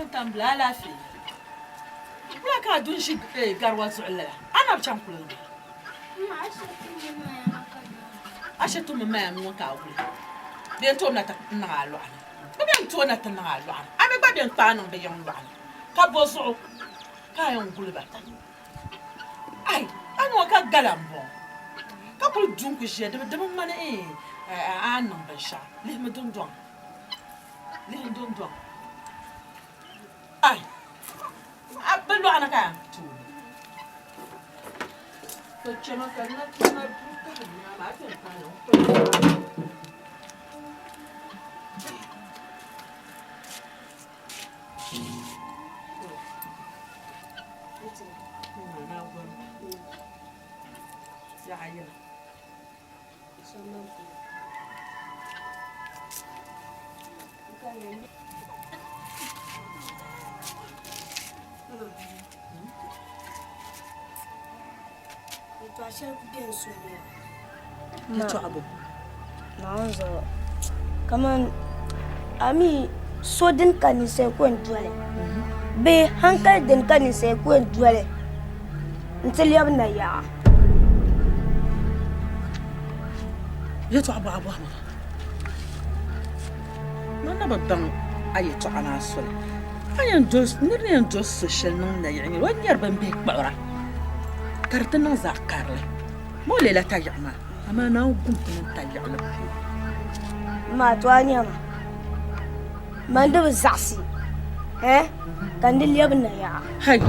Tintan bila alaafee. Wula ka a du n-ʒi gariwa zuɣu lala? A na bi chaŋ kuligi maa? Ashetu mini Maya ŋɔ ka a wuli. Bɛ yɛn tooi na ti niŋ a lɔɣu ni. Bɛ bɛn tooi na ti niŋ a lɔɣu ni. A mi gba bɛn kpaai niŋ bɛ yiŋ lɔɣu ni. Ka bɔ zuɣu ka a yɛn guli ba? Ai, a ni ŋɔ ka gala m-bɔŋɔ, ka kul du n-ku ʒiya, di bi ŋmani a ni niŋ binshɛɣu. Lihimi dundɔŋ, lihim dundɔŋ. Ai, a bi lɔɣu ni ka a yɛn tooi. To chɛmi ka na na du kahi nyaa maa, a ti yɛn kana n kuli maa. Naawuni zuɣu kamani a mi so dini ka ninsal ku yɛn doli bee hankali dini ka ninsal ku yɛn doli n-ti lɛbi nayaɣa. Yɛtɔɣa bɔha bɔhima man na bi baŋ a yɛtɔɣa maa soli. Nir ni yɛn doli so shɛli niŋ nayiɣi nyɛla o ni nyari bimbihi kpuɣira ka di ti niŋ zaɣ karili. Ma o leela tayiɣa maa, amaa Naawuni gum ti mini tayiɣili polo. Maa to a nyama, man di bi zaɣisi eh, ka n di lɛbi nayaɣa. Hai!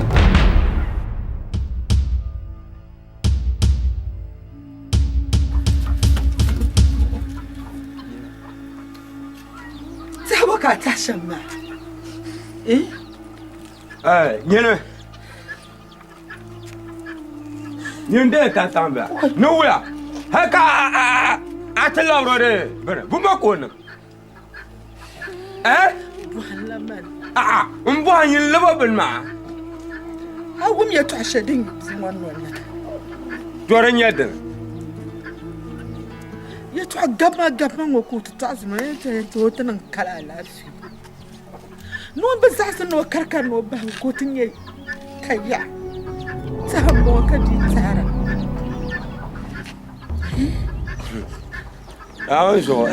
Tɛhibu ka a tɛhi shɛm maa? Eh? Eh, nyini. Nyin dee tantaŋ bila ni wula hal ka a ti labiri o di bini bumba ka o niŋ eh? A'a n bɔhi nyin lab o bini maa. A wum yɛtɔɣ shɛli din yi bia ŋɔ nol ni na? Dɔri n-nyɛ dini. Yɛtɔɣ gabima gabima ŋɔ ka o ti tɔɣisi ma n-ti o ti niŋ kali alaafee. Ni o bi zaɣisi ni o karikari ni o bahi ka o ti nya ka yaɣa tɛha m-bɔŋɔ ka di tɛhira. Naawuni zuɣu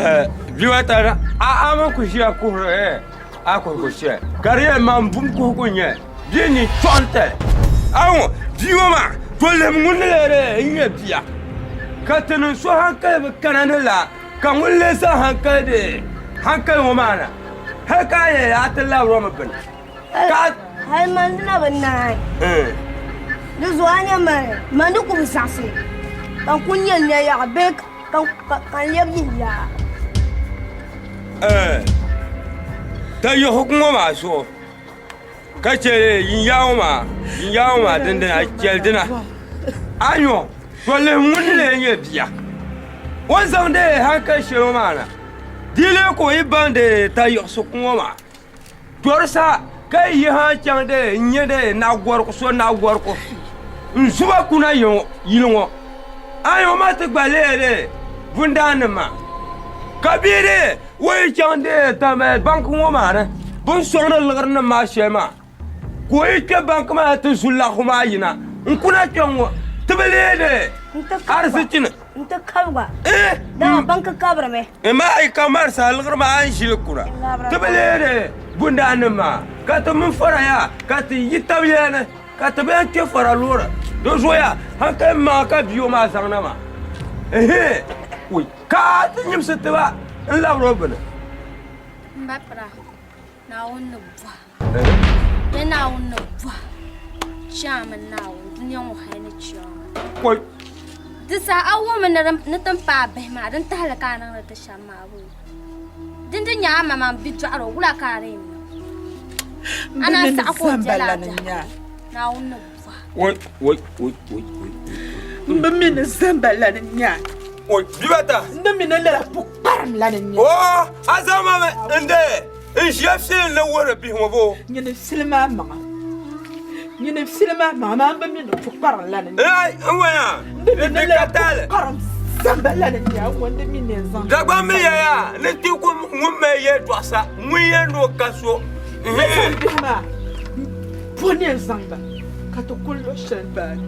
bia maa tari a mi ku ʒiya kuhiri a kuhigu shɛli ka di yɛn man bum kuhigu n-nyɛ bɛ ni chɔŋ-tali a ŋɔ bia ŋɔ maa to lihim ŋun ni lee n-nyɛ bia ka ti niŋ so hankali bi kana ni la Ka ŋun lee zaŋ hankali di hankali ŋɔ maa na, hal ka a yɛli a ti labir o mi bini. Ka. Hal man di na bi naai. Di zuɣu a nya mani, man di ku bi zaɣisi ka n ku nya n nayaɣa bee ka n lɛbi yinyaa. Tayiɣisigu ŋɔ maa zuɣu ka chɛ yinyaa ŋɔ maa, yinyaa ŋɔ maa dindina, chɛli dina. A nyo, to lihi ŋun ni lee nyɛ bia. O ni zaŋdi hankali shɛli ŋɔ maa na, di lee ka o yi baŋdi tayiɣisigu ŋɔ maa, to di saha ka yi yi ha chaŋ di n-nya di naɣigɔrigu so naɣigɔrigu n-zuba kuna yili ŋɔ. A nyo maa ti gba leei di bundaannima maa, ka bɛ di o yi chaŋ di banki ŋɔ maa ni bɛ ni sɔŋdi liɣirinima maa shɛli maa. Ka o yi kpe banki maa ti zu laɣifu maa yina n-kuna kpe ŋ-ŋɔ, ti bi leei di arizichi ni. N-ti kabi gba. Dama banki kabirimi. Amaa yi ka marisa liɣiri maa a ni ʒili kuna, ti bi leei di bundaannima maa, ka ti mini fara yaa, ka ti yi tab yɛla ni, ka ti bɛn kpe fara loori. Di zooya hankali maŋa ka bia ŋɔ maa zaŋ na maa. Ɛhɛɛ! Ka a ti nyimsi ti ba n-labiri o bini. M ba pira, Naawuni ni bɔha. Bɛ Naawuni ni bɔha chaami Naawuni dunia ŋɔ hali ni chiyaama. Di saha a wummi ni ti ni paai bihi maa din tahili ka a niŋdi ti shɛm maa bee? Din di nyɛ a ma maa bidɔɣiri o wula ka a di yɛn niŋ? A naan saɣi ka o dɛli a biɛhigu Naawuni ni bɔha. M bi mi ni zamba la ni nya. Bibata. N di mi ni lala pukparim la ni nya. O, a zaŋ ma mi n-de n ʒiya filim ni wuhiri bihi ŋɔ boo? Nyini filim a maŋa. Nyini filim a maŋa maa m bi mi ni pukparim la ni nya. Ai, n wanya. N di mi ni lala pukparim zamba la ni nya. N di mi ni n zaŋ. Dagbaŋ mi yɛya ni ti ku ŋun mali yɛltɔɣisa ŋun yɛn ni o ka so. Bɛ zaŋ bihi maa bo ni yɛn zaŋ ba ka ti kuli luɣ shɛli baani.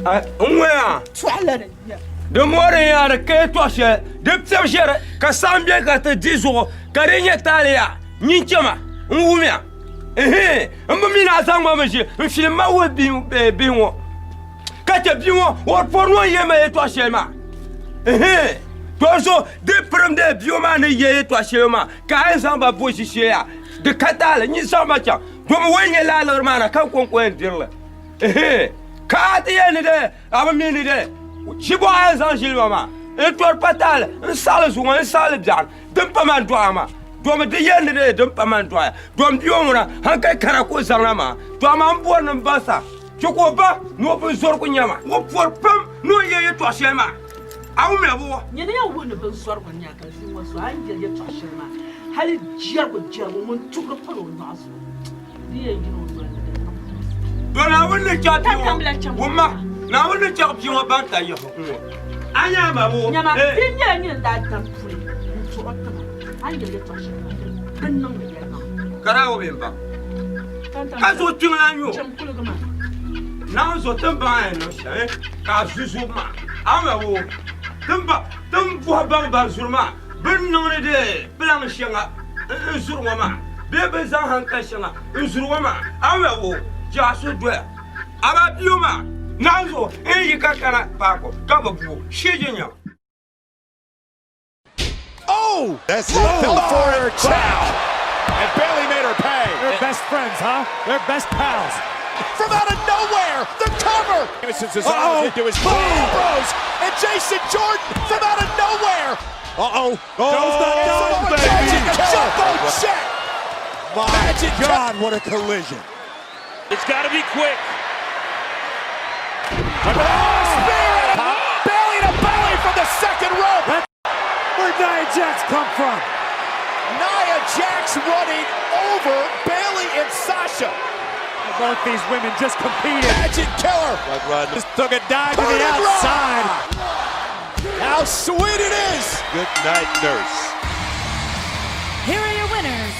N ŋɔya. Tɔɣila ni nya. Di moori yaa di ka yɛtɔɣ shɛli di piɛb shɛri ka saɣim be ka ti di zuɣu ka di nyɛ taali yaa nyin chɛma n wumya Ɛhɛn m bi mi ni a zaŋ ma mi ʒi n filim ma wuhi bihi ŋɔ ka chɛ bia ŋɔ o pɔri ni o yɛli ma yɛtɔɣ shɛli maa Ɛhɛn to so di pirim dee bia ŋɔ maa ni yɛ yɛtɔɣ shɛli maa ka a yɛn zaŋ ba bo ʒi shee yaa di ka taali nyin zaŋ ba chaŋ domi o yi nyɛ laaliɣiri maa na ka n kɔŋko yɛn diri li Ɛhɛn ka a ti yɛli ni dee A bi mi ni dee ʒibɔɣu yɛn zaŋ ʒili ba maa n-tɔri pa taali n-saɣili zuŋɔ n-saɣili biɛɣuni din pa man dɔɣa maa domi di yɛli ni dee din pa man dɔɣa dom bia o ŋuna hankali kara ka o zaŋna maa to amaa m bɔri ni m ba sa chɛ ka o ba ni o binzɔrigu nya ma o pɔri pam ni o yɛ yɛtɔɣ shɛli maa a wumya bɔ? Nyini yɛn wuhi ni binzɔrigu n-nya ka ʒii ŋɔ so a ni yɛli yɛtɔɣ shɛli maa hali jɛrigu jɛrigu ŋun tuhiri pali o nyɔɣu zuɣu. To Naawuni ni chɛ bia ŋɔ, wumma, Naawuni ni chɛ bia ŋɔ baŋ ta yiɣi ŋ-ŋɔ. A nya a ma bɔ? Nyama, di nyɛla nyini n-daa dam puli n-tuɣi tiŋa, a ni yɛli yɛtɔɣ shɛli maa di niŋmi yɛlimaŋli. Ka daa o bɛ m-baŋ, ka zo kpiŋ la n-nyɛ o. Cham kuligi maa. Naawuni zo ti ni baŋ a yɛn niŋ shɛm, ka a zu zubu maa. A ma bɔ? Ti ni baŋ, ti ni bɔhi baŋ ban zuri maa bɛ ni niŋdi di pilaŋ shɛŋa n-zuri ŋɔ maa bee bɛ ni zaŋ haŋkali shɛŋa n-zuri ŋɔ maa, a mi o jaa so doya. Amaa bia maa naan zuɣu n yi ka kana paaki o ka bi bu o shee je nyaŋ. Oh! That's it. Fell for it. Chow. And Bayley made her pay. They're best friends, huh? They're best pals. From out of nowhere, the cover. Cesaro into his Ambrose and Jason Jordan from out of nowhere. Uh-oh. Oh, Joe's not done, baby. Magic jumbo jet. My Magic God, what a collision. It's got to be quick. Oh, spear and a belly to belly from the second rope. Where'd Nia Jax come from? Nia Jax running over Bayley and Sasha. Both these women just competed. Magic Killer. Just took a dive to the outside. How sweet it is. Good night, nurse. Here are your winners.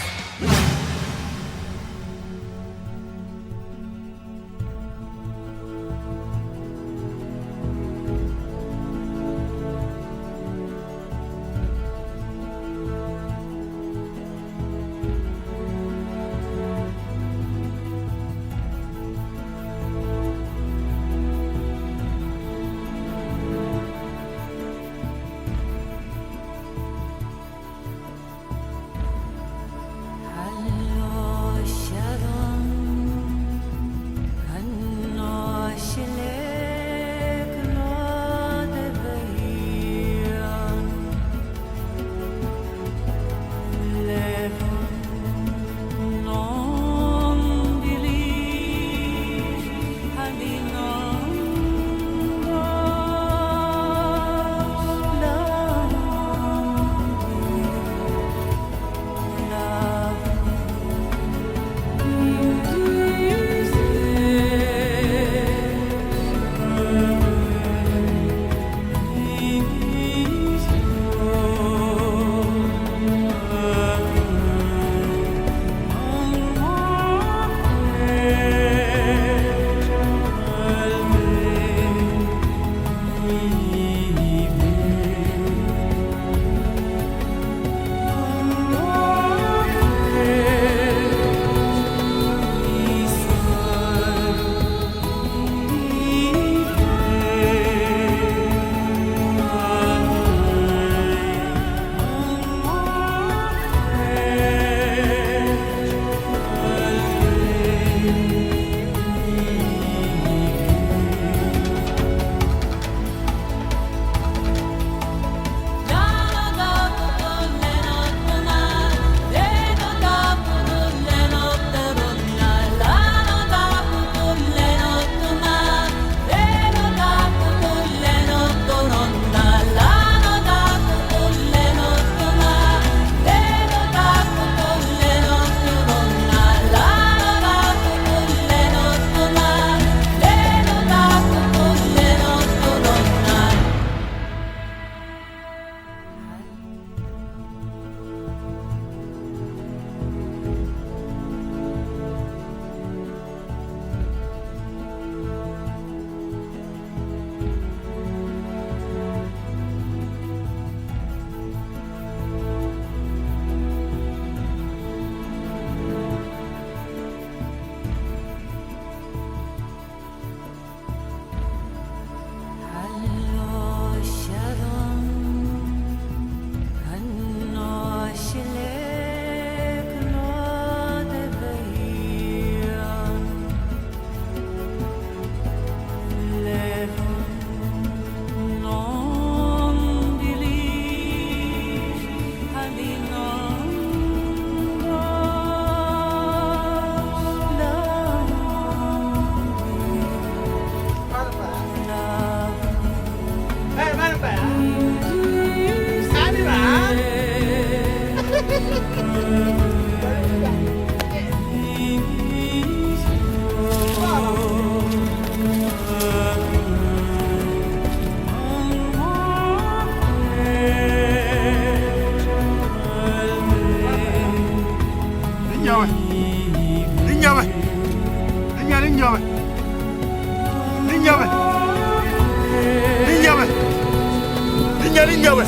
N-nyɛbi!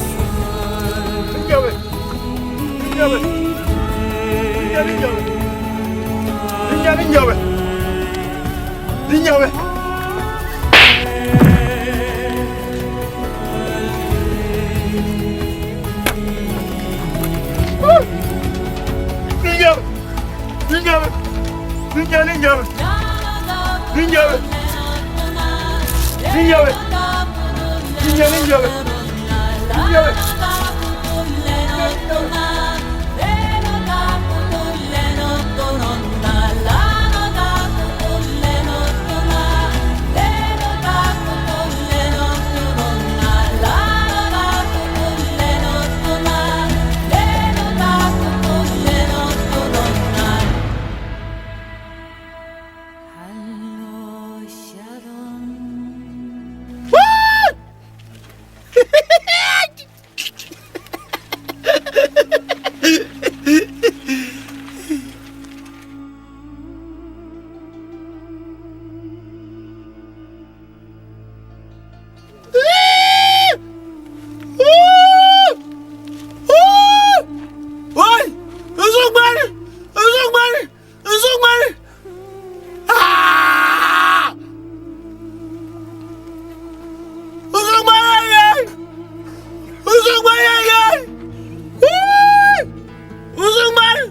N-nyɛbi! N-nyɛbi! N-nyɛbi n-nyɛbi! N-nyɛbi n-nyɛbi! N-nyɛbi! N-nyɛbi! N-nyɛbi! N-nyɛbi n-nyɛbi! N-nyɛbi! N-nyɛbi! N-nyɛbi n-nyɛbi! N-nyɛbi! Oi! Nzugbari! Nzugbari! Nzugbari! Ah! Nzugbari! Nzugbari! Nzugbari!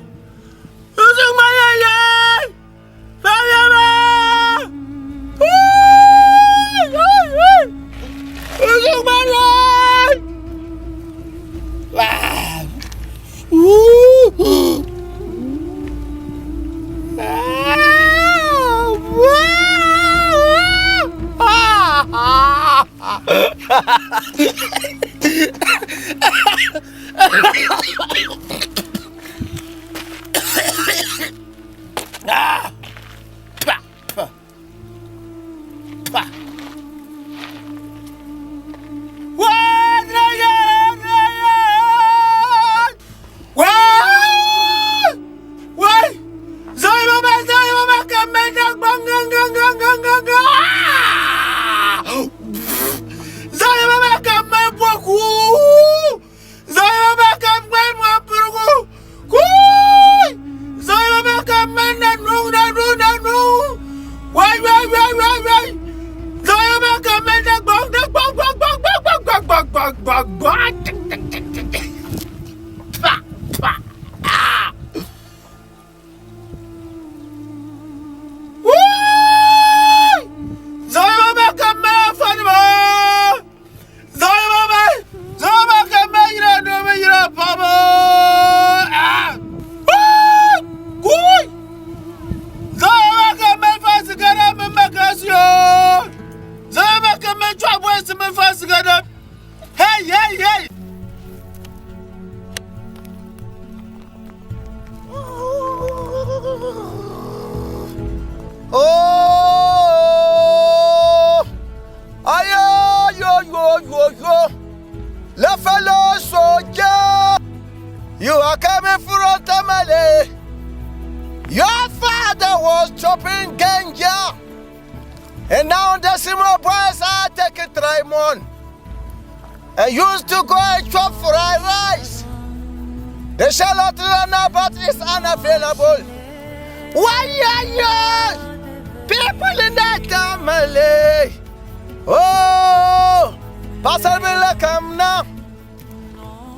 Nzugbari! Fayaba! Nzugbari! Ah! Ooh! Hey, hey, hey! Oh! Ayo, yo, yo, yo, yo. Le fellow soldier, you are coming from Tamale. Your father was chopping ganja. And now the Simo boys are taking Trimon. And used to go and chop fried rice. The shallot runner but is unavailable. Why are you? People in that Tamale. Oh, Pastor Billa come now.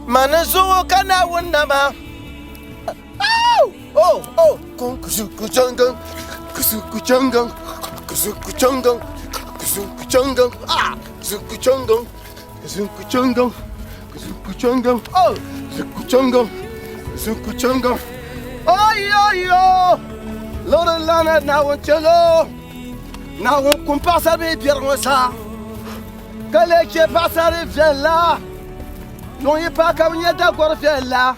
Manazu kana wunama. Oh, oh, oh. Kusuku kusuku changang, kusuku changang, kusuku changang, ah, kusuku changang, kusuku changang, kusuku changang, oh, kusuku changang, kusuku changang. Oh, yo, yo. Lord Lana na chelo. Na won kumpasa be pierre sa. Kale che pasare viens Non yi pa ka nye da gor viens.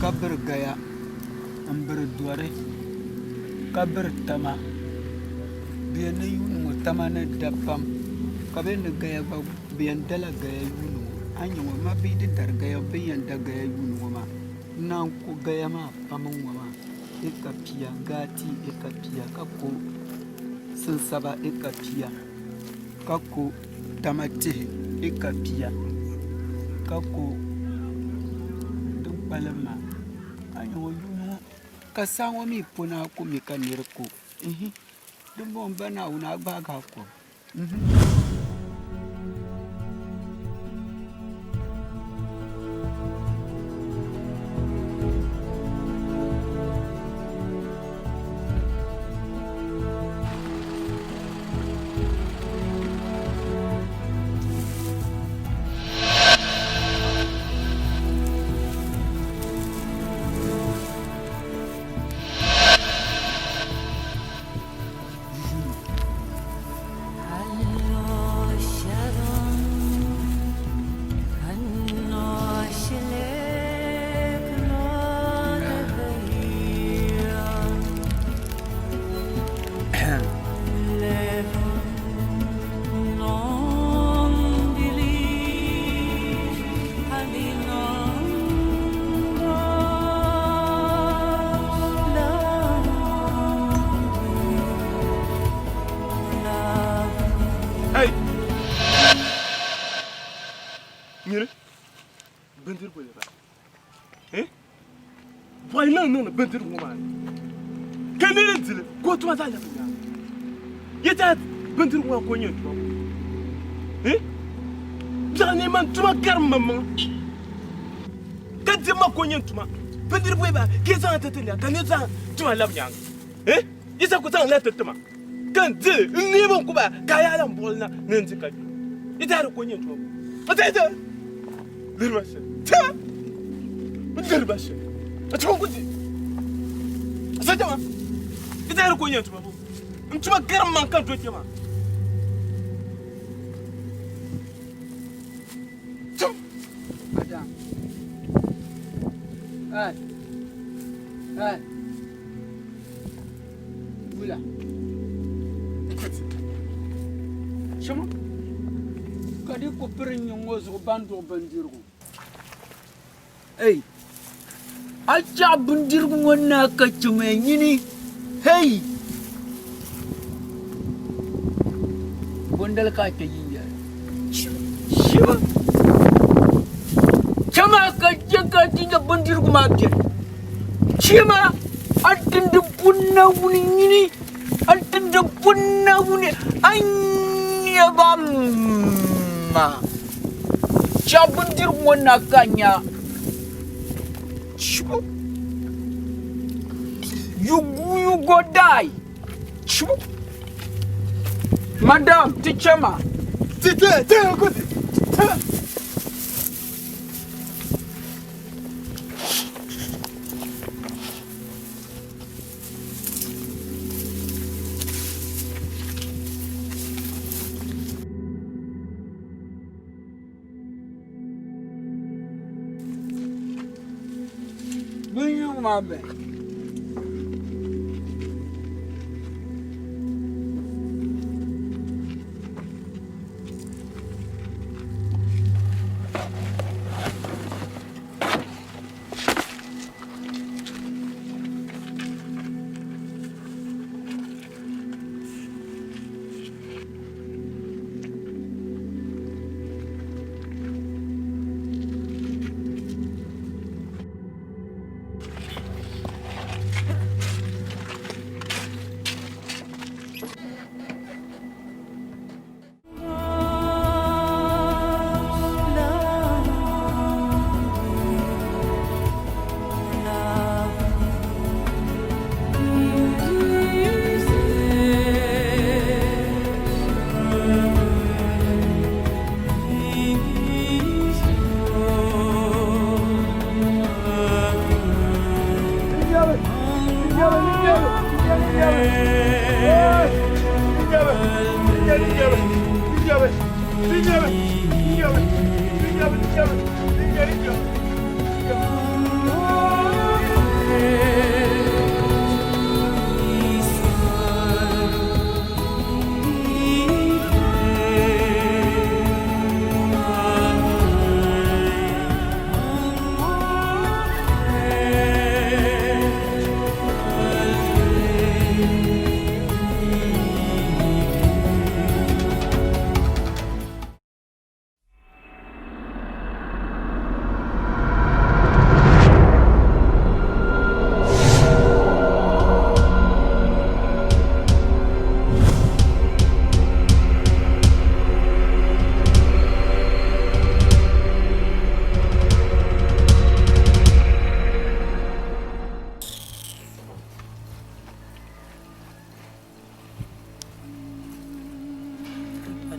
ka biri gaya m-biri dɔri ka biri tama. Bɛ yɛn ni yuuni ŋɔ tama ni da pam ka bɛ ni gaya gba bɛ yɛn dala gaya yuuni ŋɔ. A ni nya ŋɔ ma bɛ yi di dari gaya bɛ ni yɛn da gaya yuuni ŋɔ maa n naan ku gaya maa pam n-ŋɔ maa eka pia, gaati eka pia ka ku sinsaba eka pia ka ku tama tihi eka pia ka ku din kpalim maa. A ni nya ŋɔ yuuni ŋɔ ka saa ŋɔ mi pɔ ni a ku mi ka niri ku. Ihi, dimbɔŋɔ m-ba Naawuni a gbaagi a kom. Ihi. Hey! Nyini, bindirigu le ba. Eh? Bɔyi niŋ niŋdi bindirigu ŋɔ maa ni. Ka niri dili ka o tuma zaa lɛbi nyaanga. Yi tɛha bindirigu maa ka o nyɛ tuma ŋɔ. Eh? Biɛɣu ni man tuma gari maŋmaŋa. Ka di ma ka o nyɛ tuma. Bindirigu bee ba ka yi zaŋ ti ti nya ka niri zaŋ tuma lɛbi nyaanga. Eh? Yi sa ku zaŋ la ti tima ka n dili n neei bin ku ba ka a yaa lan buɣili na ni n di ka nyu. Yi tɛha di ka o nyɛ tuma ŋɔ. A tɛha ti liriba shɛli. Tɛha n liriba shɛli. A tuma ku di. A sa jama. Yi tɛha di ka o nyɛ tuma ŋɔ. N tuma gari maŋ ka do kpɛ maa. Tum. Madam. Hey. Hey. Wula. Chima. Ka di ku piri nyiŋ ŋɔ zuɣu ban duɣi bindirigu. Ei! A chaɣ bindirigu ŋɔ naai ka chima nyini. Hei! Bondali ka a kpe yinyari. Chima. Chama ka je ka ti nya bindirigu maa beni. Chima a tindi bunna wuni nyini a tindi bunna wuni a nya ba ma chaɣ bindirigu ŋɔ na ka nya Chima you you go die Chima madam ti chama ti ti ti ti Bindirigu maa bɛ.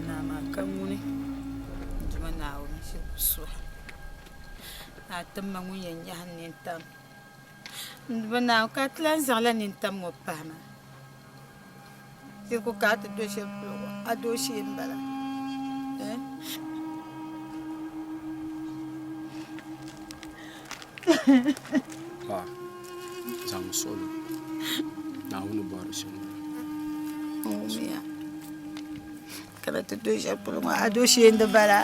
ni amaa ka ŋuni n Duuma Naawuni ʒiri ku suhi ni a tim ma ŋun yɛn nyahi n nintam. N Duuma Naawuni, ka a ti lan zaŋla nintam ŋɔ pahi ma. Shiri ku ka a ti do shɛli polo ŋɔ, a dooshee m-bala. Paɣa, zaŋmi suɣulo Naawuni ni bɔri shɛm m-bala. Ŋumiya ka di ti do shɛli polo ŋɔ, a dooshee n-di bala.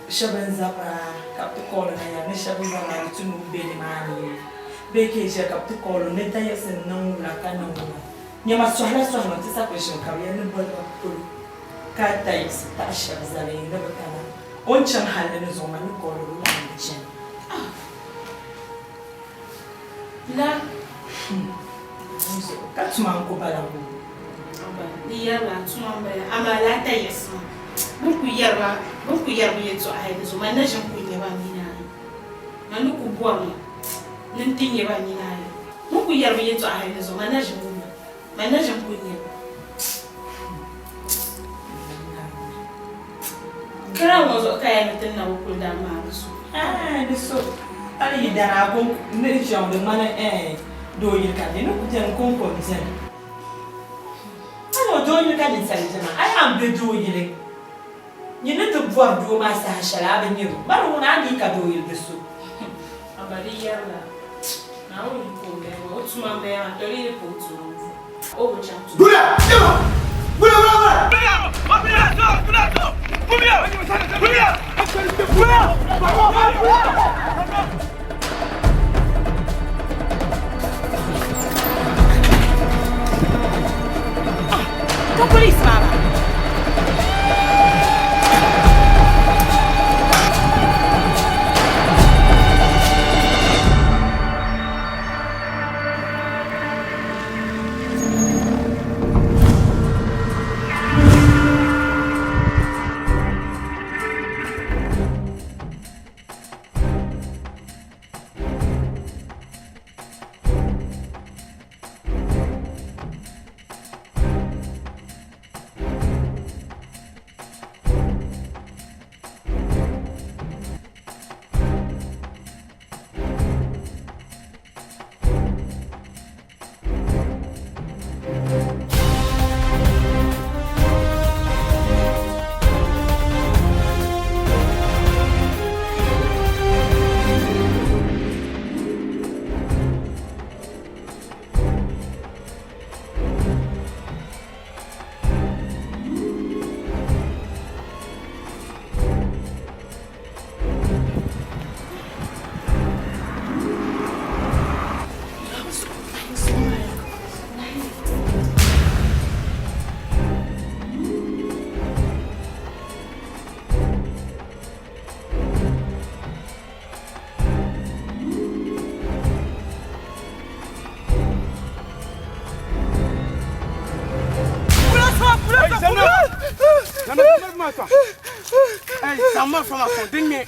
Shɛba n-zabira ka bɛ ti kooli na yɛri ni shɛba n-zabira di tu ni o be nimaani bee ka yi ʒiya ka bɛ ti kooli o ni da yiɣisi n-niŋ wula ka niŋ wula. Nyama sɔhila sɔhimi nti sa kuli ʒimi ka bɛ yɛli ni boli ba polo ka da yiɣisi taɣi shɛba zali ni bɛ kana. O ni chaŋ halli ni zuɣu man ni kooli o lahi bi chani. La dinzuɣu ka tuma n-ku bala ŋɔ. Aba, di yɛrila tuma m-bala, amaa lala ta yiɣisi maa, bɛ ni kul yɛri ba, bɛ ni kul yɛri bɛ yɛtɔɣa hal di zuɣu, man na ʒin kul nya ba nina ayi. Man ni kul bɔrimi ni n ti nya ba nina ayi. Bɛ ni kul yɛri bɛ yɛtɔɣa hal di zuɣu, man na ʒin wum ba, man na ʒin kul nya ba. Kira ŋɔ zuɣu ka ya ni ti na bi kuli daa maa di so. Ɛɛn di so. Hali yi dana a ko ni ʒiɛm di ŋmani ɛɛn doo yili ka di ni ku beni konko m-beni. Hali o doo yili ka ninsali beni maa, a yi a ni be doo yili nyin ni ti bɔri doo maa saha shɛli a bi nyari o. Mali ŋuna a mi ka doo yili di so. Aba di yɛrila Naawuni yiko m-bala maa, o tuma m-bala maa, tɔ di yi ni pa o tuma m-bɔŋɔ, o bi chaŋ tuma. Ka police maa ba. Hey, zaŋ ma fama sɔŋ din ŋmɛ.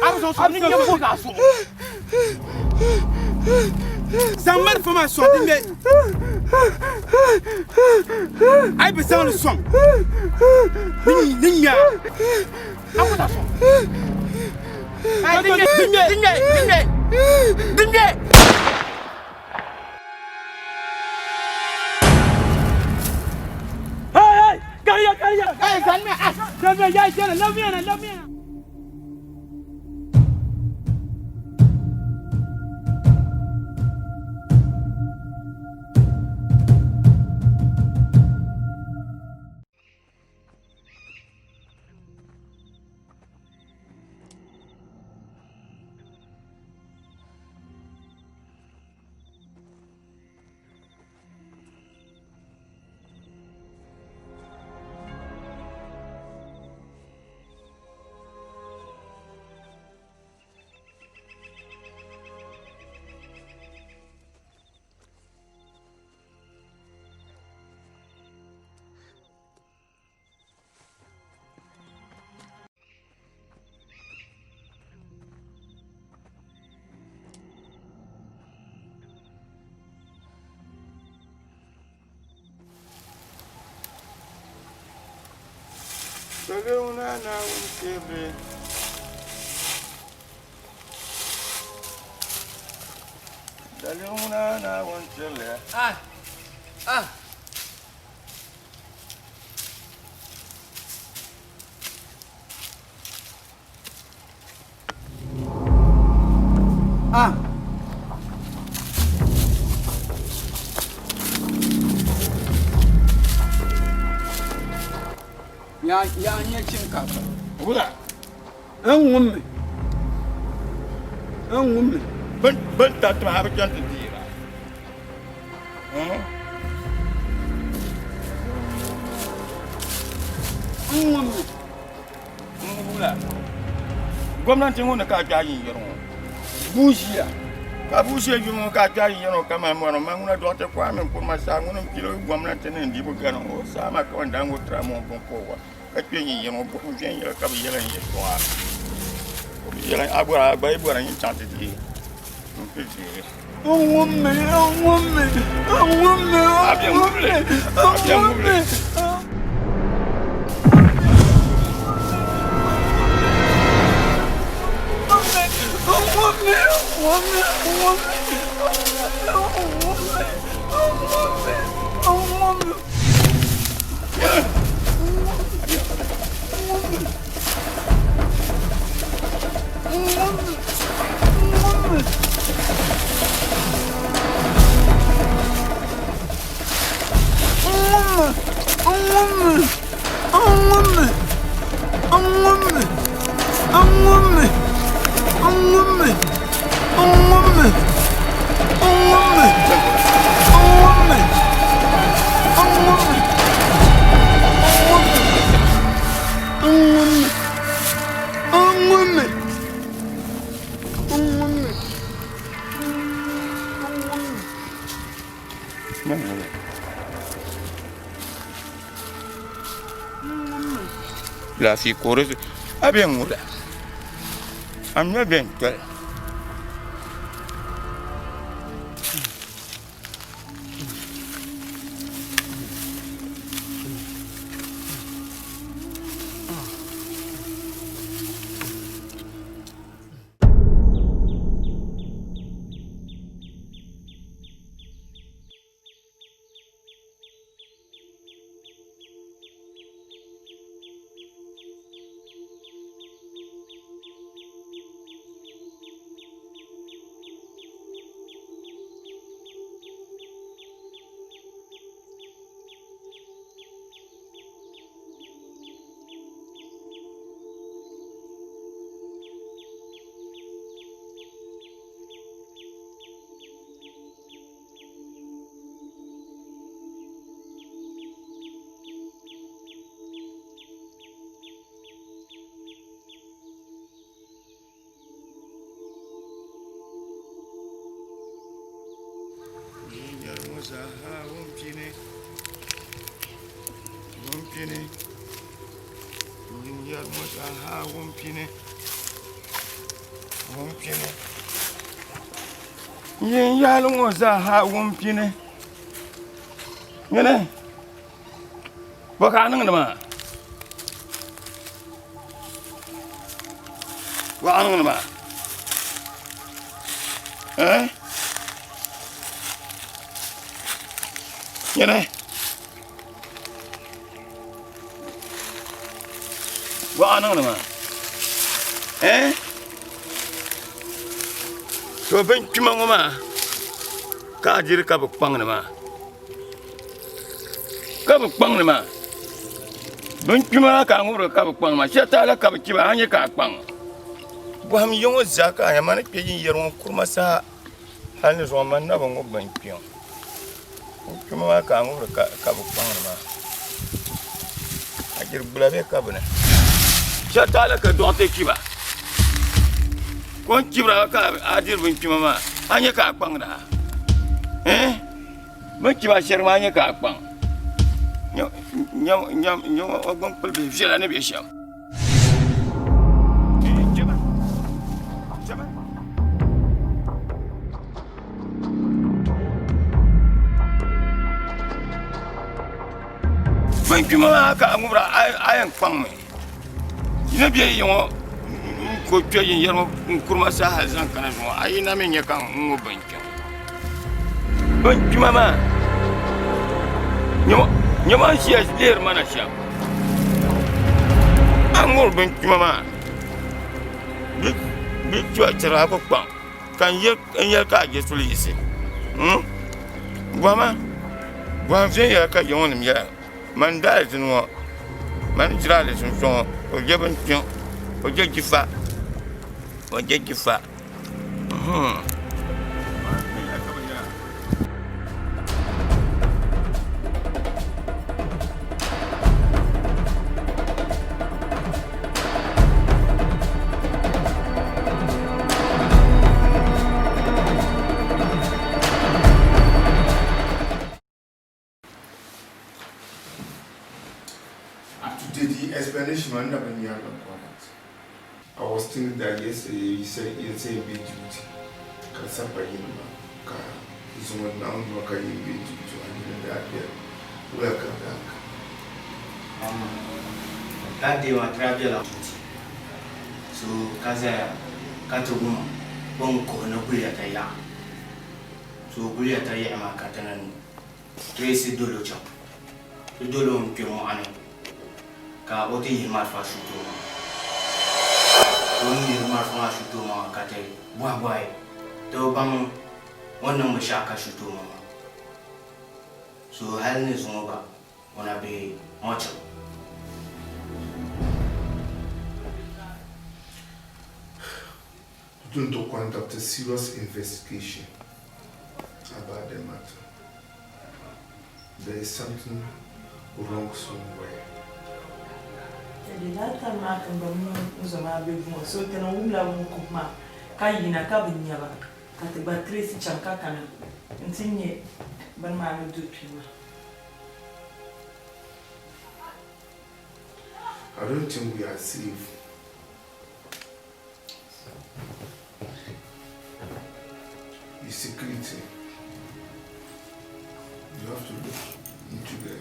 A bi zaŋ sɔŋ din ŋmɛ buɣi a zuɣu. Zaŋ malifa maa sɔŋ din ŋmɛ. A yi bi zaŋ li sɔŋ ni ŋmɛ a. A ku zaŋ sɔŋ. Hey, din ŋmɛ, din ŋmɛ, din ŋmɛ, din ŋmɛ, din ŋmɛ. Hey, hey, kariya, kariya. Hey, zanmi, ah, zanmi, ya, ya, lamiya, lamiya. Daliŋ na Naawuni tibili. Daliŋ na Naawuni tibili. Ah! Ah! Ah. Ya ya nyɛ shinkaafa. Wula. N ŋummi. N ŋummi. Bin bin tariti ma a bi chani ti deera. N ŋummi. N wula. Gomnanti ŋɔ ni ka a kpɛhi yin yɛri ŋɔ. Bua ʒiya. Ka bua ʒiya yuli ŋɔ ka a kpɛhi yin yɛri ŋɔ kamani mɔri ma ŋuna Dɔkta Kwame Nkrumah saa ŋuni m-pili gomnanti ni n-dibu gana o saa maa ka o ni daa ŋɔ tira ŋɔ binkɔbiga ka kpɛ yin yɛri ŋɔ buɣim viɛnyɛla ka bɛ yɛla n yɛltɔɣa. O bi yɛla a bɔra a gba yi bɔra nyin chaŋ ti deei n-ti deei. N ŋummi, n ŋummi, n ŋummi, n ŋummi, n ŋummi. Laafee ka o di a bɛ ŋuna a mi bɛ n toli. Yinyɛri ŋɔ zaa wum pini, wum pini. Yinyɛri ŋɔ zaa wum pini. Nyini, bɔ ka a niŋdi maa? Bɔ ka a niŋdi maa? Eh? Nyini. Waɣa niŋdi maa eh to bin kpima ŋɔ maa ka a diri ka bi kpaŋdi maa ka bi kpaŋdi maa bin kpima maa ka a ŋubiri ka bi kpaŋdi maa shɛli taala ka bi chiba a nyɛ ka a kpaŋ bɔhim yi ŋɔ zaa ka a nya mani kpɛ yin yɛri ŋɔ kurima saha Hali ni zuŋɔ man na bi ŋubi bin kpiɔŋ. Bin kpima maa ka a ŋubiri ka bi kpaŋdi maa. A jiri gbula bee ka bini. Shɛli taali ka dɔɣite chiba. Ka o ni chibira ka a diri bin kpima maa, a nya ka a kpaŋda. Eh? Bin chiba shɛri maa a nya ka a kpaŋ. Nya o gbini kpuli bihi viɛla ni be shɛm. Bin kpima maa ka a ŋubira a yɛn kpaŋmi yi ni bɛ yi ŋɔ n ko kpɛ yin yɛri ŋɔ n kurima saha hali zaŋ kana zuŋɔ a yi na mi nyɛ ka n ŋub bin kpiŋ bin kpima maa nyɛma n ʒiya lihiri ma na shɛm A ŋuri binkpima maa bɛ chɛri a ku kpaŋ ka n yɛli ka a je suli yiɣisi Bɔhima bɔhim viɛnyɛla ka ya ŋɔ nim yɛla man daali dini ŋɔ man jira alizin so ŋɔ o je binkpiŋ o je jifa o je jifa. Up to date, the explanation man na been yalla correct. I was thinking that yesterday you said you say be duty. Ka sapa yin ma ka zuŋɔ naawuni ma ka yin be duty a nyini daa bɛ wula ka daa ka. That day maa ti daa bela duty so ka zaya ka ti wum bɛ ni kuhi ni Guliyata yaɣa. So Guliyata yaɣa maa ka ti niŋ Tracy dol o chaŋ. Ti dol o n-kpe mɔɣu ni ka o ti yihi malifa shuto maa. Ka o ni yihi malifa maa shuto maa ka ti bɔhibɔhi ti bi baŋ o ni niŋ binshɛɣu ka shuto maa maa. So hali ni zuŋɔ gba o na be mɔchim. To conduct a serious investigation about the matter. There is something wrong somewhere. Di daa tam maa ka m ba mini n zo maa be buŋɔ so ti niŋ wumla ŋun kuhi maa ka yina ka bi nya ba ka ti gba trace chaŋ ka kana nti nya bini maa ni do kpe maa. I don't think we are safe. The security. You have to look into the,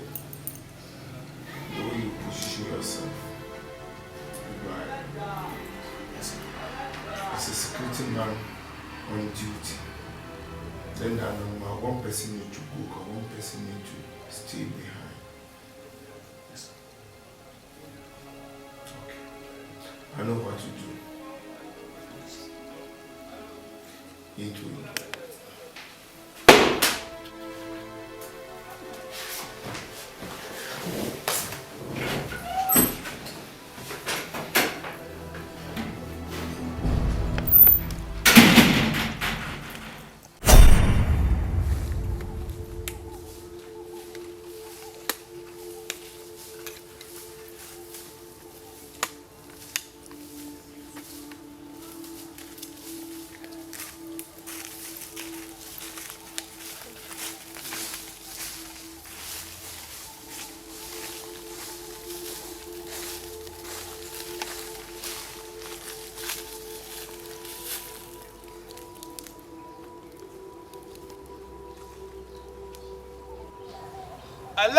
the way you position yourself. Right. Yes. As a security man on duty, then I know one person need to go, one person need to stay behind. Yes. Okay. I know what to do. Into it. Allahu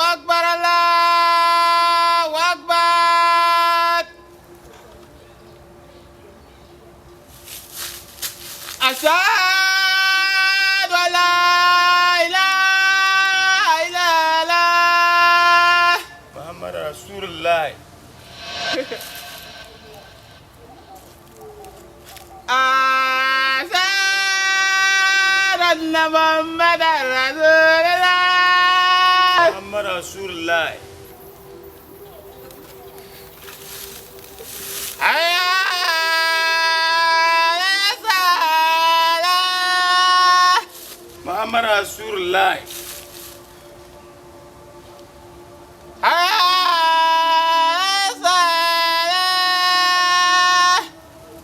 Akbar Allahu Akbar. Ashhadu an la ilaha illallah. Muhammad Rasulullah. Ashhadu anna Muhammadan Rasulullah. Muhammad Rasulullah. Hayya ala salah. Muhammad Rasulullah.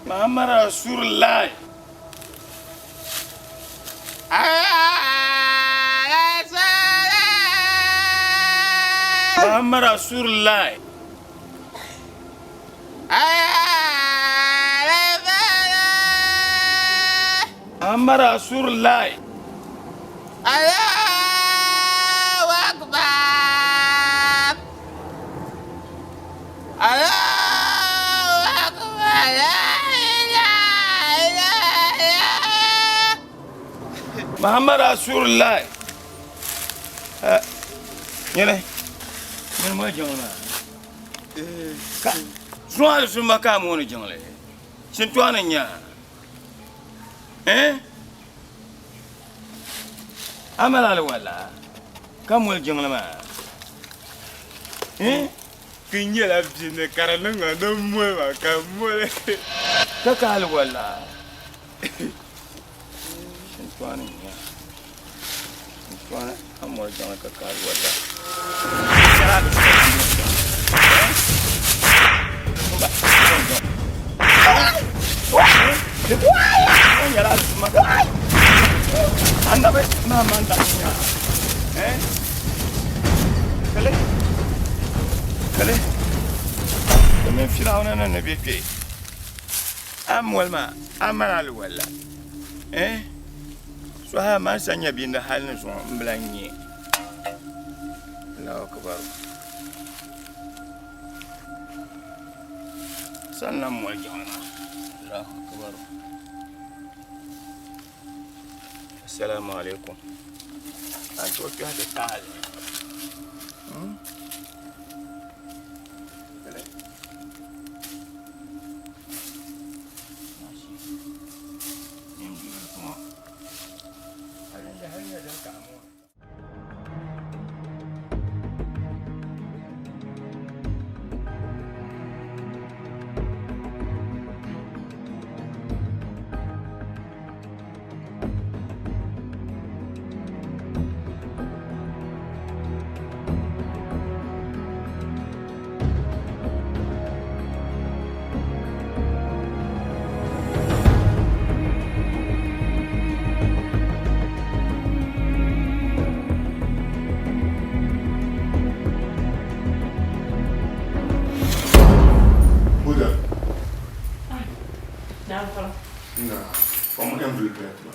Muhammad Rasulullah. Muhammad Rasulullah. Muhammad Rasulullah. Allahu Akbar. Allahu Akbar. La ilaha illallah. Muhammad Rasulullah. Nyene. Nyene mo jiŋli maa. Ka zuɣu sumba ka mooni jiŋli. Shintɔɣani n-nya. Eh? A mali aliwala ka moli jiŋli maa? Eh? Ti nyɛla bia ni ka di niŋ ma ni moli ma ka n moli. Ka ka aliwala? Shintɔɣani n-nya. Shintɔɣani a moli jiŋli ka ka aliwala. Firawuna ni bɛ kpe a moli maa a mali aliwala so ha man sa nya bindi hali ni zuŋɔ n bila nyɛ Allahu akbar Sanna moli jiŋli maa Allahu akbar Assalamu alaikum a tooi kpɛhi ti tahali Buda. Na, kpam envelope ya tuma.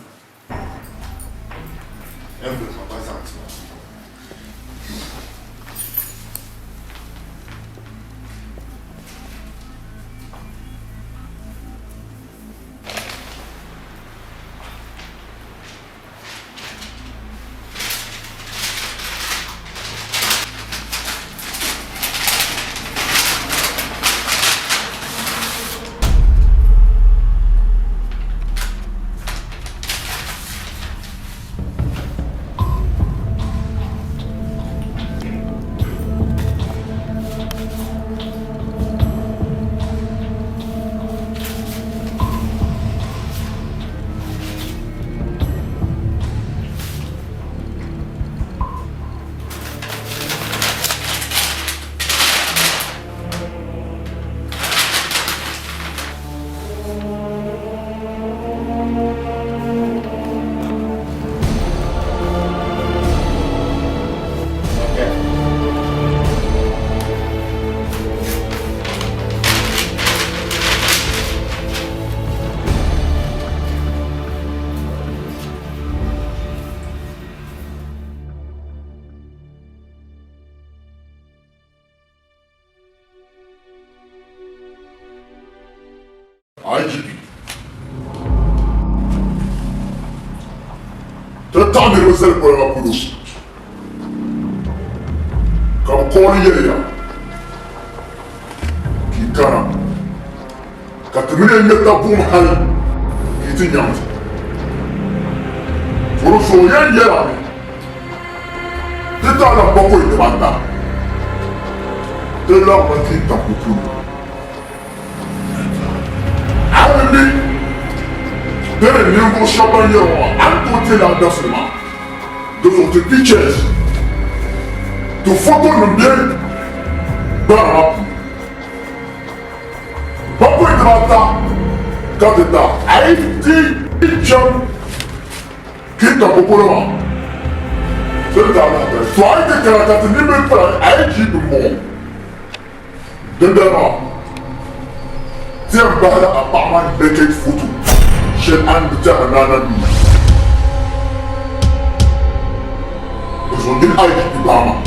Envelope ma gba zaŋ tuma. IGP. Ti taɣi niriba zali polo maa polo ka bɛ kooli yɛli ya ka yi kana ka ti mini ya ŋmɛ tab buɣim hali ka yi ti nyaŋ ti. To di zuɣu yɛn yɛla mi ti taɣila bakɔi dibaata ti labimi ti yi tabi polo. A ni mi bɛ ni ninvuɣ shɛb ban yɛri ŋɔ maa, a ni tooi teei lala dabisili maa. Di zuɣu ti pictures, ti fotonim be gbana maa puuni. Bakɔi dibaata ka ti ta a yi ti chaŋ Kinta polo maa, ti ni daa lahi dali. To a yi ti kana ka ti ninbihi pala a yi jii dimbɔŋɔ. Dindali maa, ti yɛn bahila a paɣa maa naked photo shɛli a ni bi tɛhiri ni a na mi. Di zuɣu nyini a yi ti baai maa.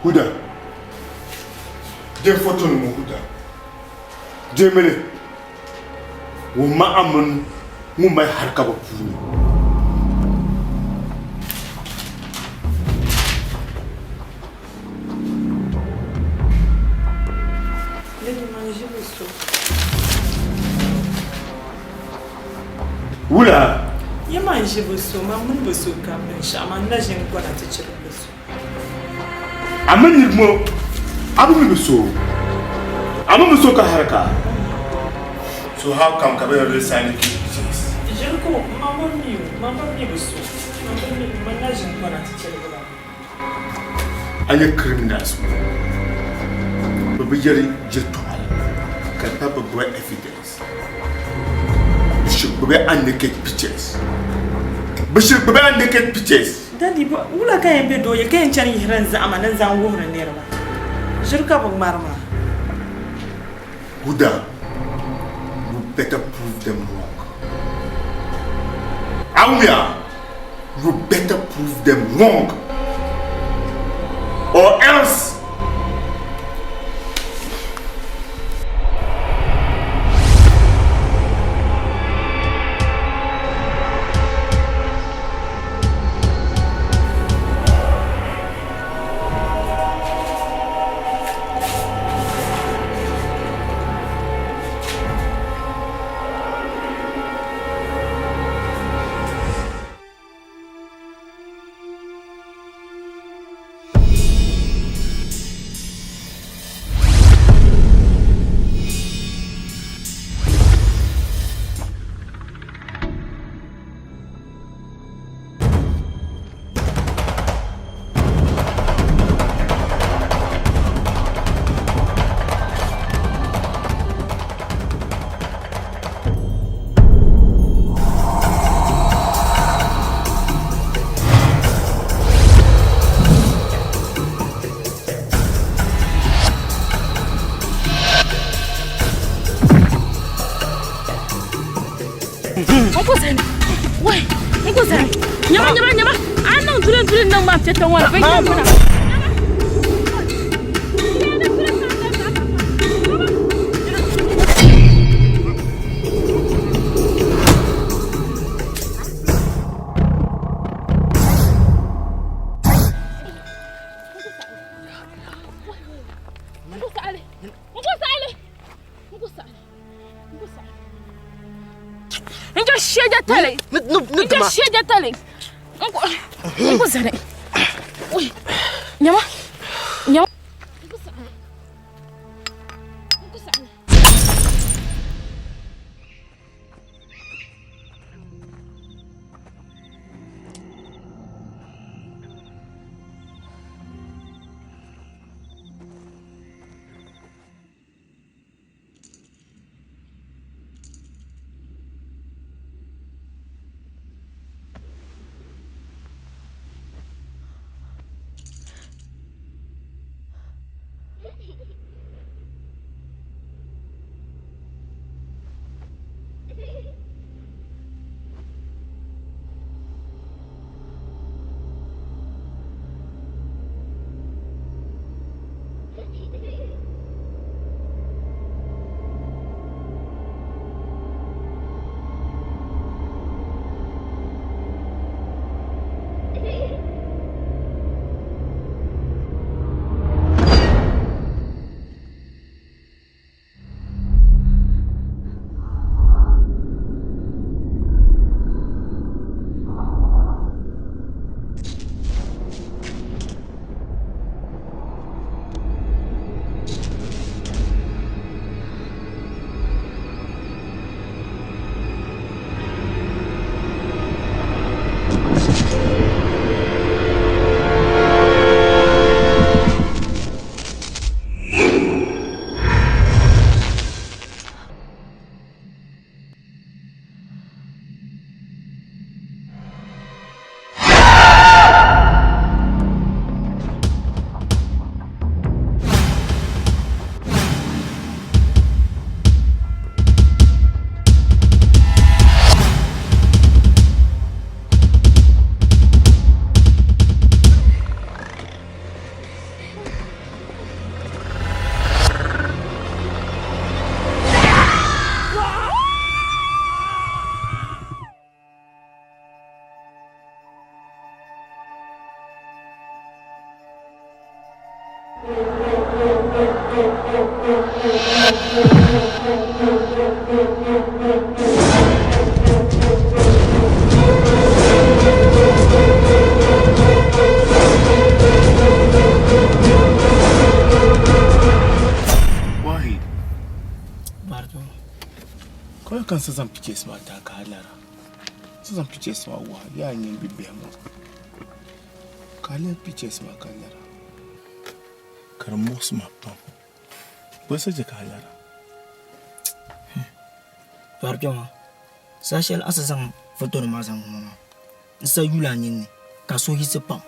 Huda, din foto nim ŋɔ Huda, deemili wumma a mini ŋun mali harika bi puuni. Wula? Yi man ʒi bi so, man mini bi so ka binshɛɣu, man na ʒini gɔna ti chiri bi so. A mini niriba ŋɔ, a bi mi bi so? A mi bi so ka harika? So how come ka bɛ yɛn resign the pictures? Ʒiri ka o, man bi mi o, man bi mi bi so, man bi mi, man na ʒini gɔna ti chirigi ba. A nyɛ criminals ŋɔ, bɛ bi yɛri yɛltɔɣali ka di pa bɛ gbubi evidence. Bɛ shiri gbubi a naked pictures. Bɛ shiri gbubi a naked pictures. Daddy, wula ka yɛn be dooye ka yɛn chani yihiri n zaɣima ni n zaŋ wuhiri niriba? Ʒiri ka bɛ ŋmari maa. Huda, you better prove them wrong. Awuya, you better prove them wrong or else. Nyama nyama nyama a niŋ duli duli niŋ maa kpɛ tiŋ ŋɔ ni bin yɛn mina. N Nyama nyama. Wahid. Kawai kan sa zaŋ pictures maa ti a ka a lara. Sa zaŋ pictures maa wuhi a yaa nyini bibihi ŋɔ. Ka a lihi pictures maa ka lara. Ka di muɣisi ma pam. Bɔ sa chɛ ka a lara? Kpari kpɛma, saha shɛli a ni sa zaŋ fotonima maa zaŋ ŋɔ maa, n sa yuli a ninni ka a suhu yiɣisi pam,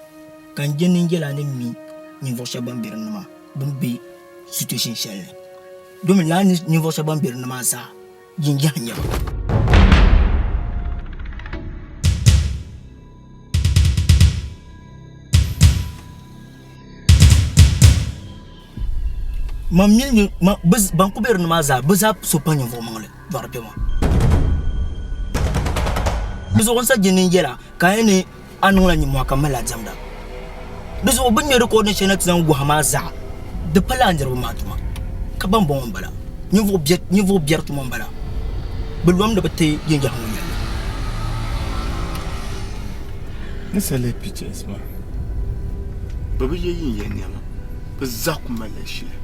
ka n je ni n yɛl a ni mi ninvuɣ shɛb bɛn be di ni maa bɛ ni be situation shɛli ni, domin lala ninvuɣ shɛb bɛn be di ni maa zaa yinyahi n-nyɛ ba. Man mini ban ku be di ni maa zaa bɛ zaa so pa ninvuɣ maŋli dɔri kpɛma. Di zuɣu n sa je ni n yɛl a ka a yɛli ni a niŋla nimmɔhi ka malila diɛmda. Di zuɣu bɛ ni ŋme rikɔɔdin shɛli na ti zaŋ wuhi a maa zaa di pala a niriba maa tuma ka bambɔŋɔ m-bala. Ninvuɣ biɛri tuma m-bala. Bɛ lom ni bɛ ti yinyahi ŋɔ yɛlli. Ni sa lihi pictures maa bɛ bi ye yinya nɛma bɛ zaa ku malila shili.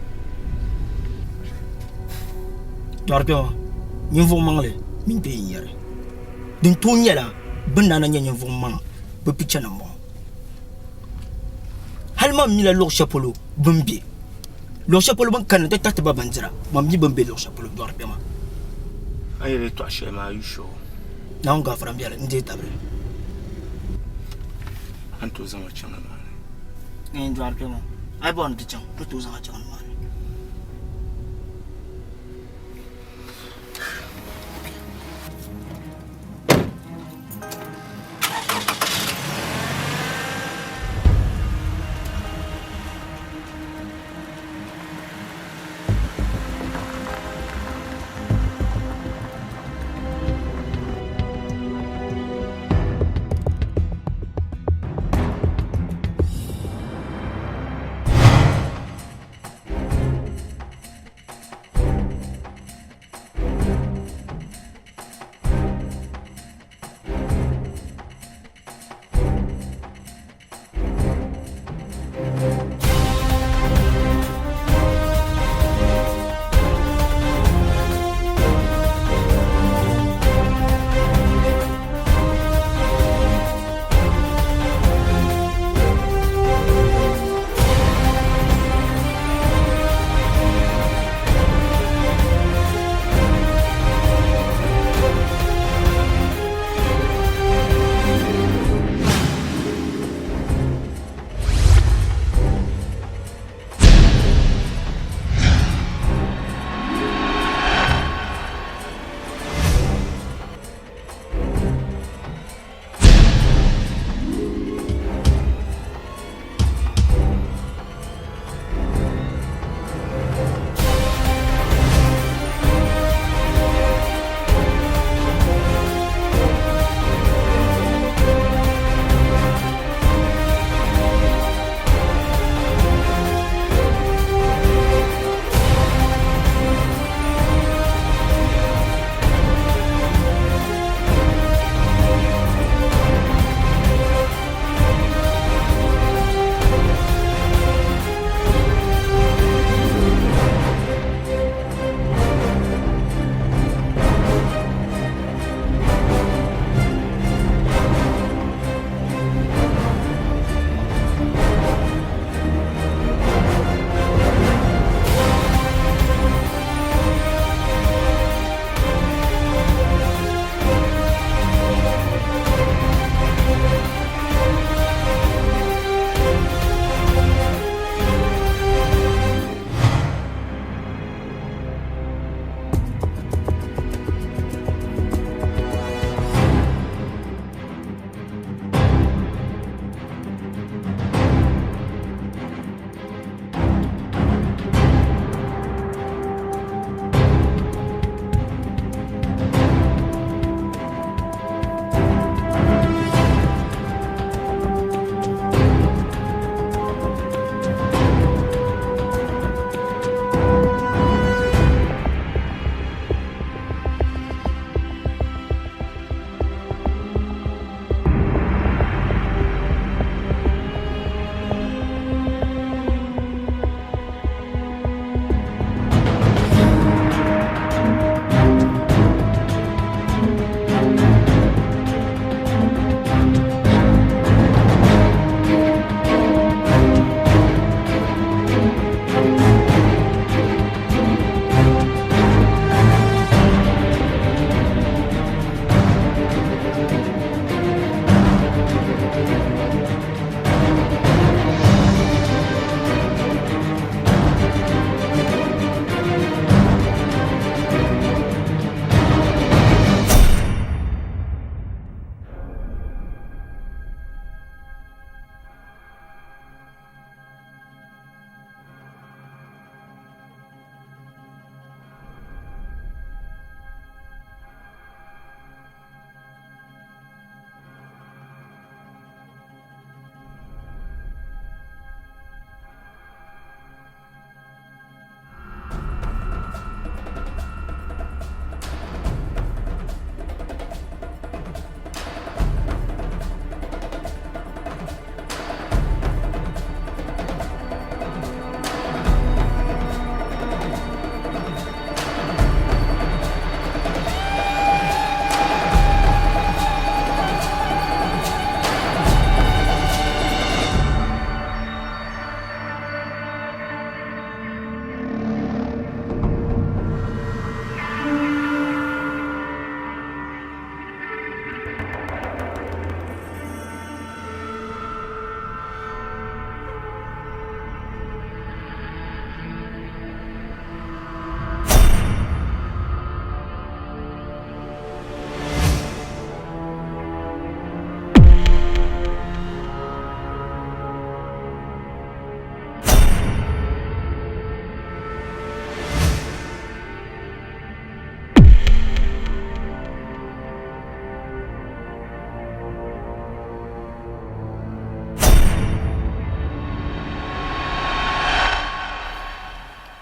Dɔri kpɛma ninvuɣ maŋli mini bɛ yinyari din tooi nyɛla bɛ ni daa na nyɛ ninvuɣ maŋa bɛ picha nim bɔŋɔ. Hali man mila luɣ shɛli polo bɛ ni be. Luɣ shɛli polo bɛ ni kanna nti tariti ba bindira, man mi bɛ ni be luɣ shɛli polo dɔri kpɛma. A ni yɛli yɛtɔɣ shɛli maa, are you sure? Naawuni gaafara m-bɛli, n deei tabili. A ni tooi zaŋ ma chaŋ nimaani? N dɔri kpɛma, a yi bɔri ni ti chaŋ, n ni tooi zaŋ a chaŋ nimaani.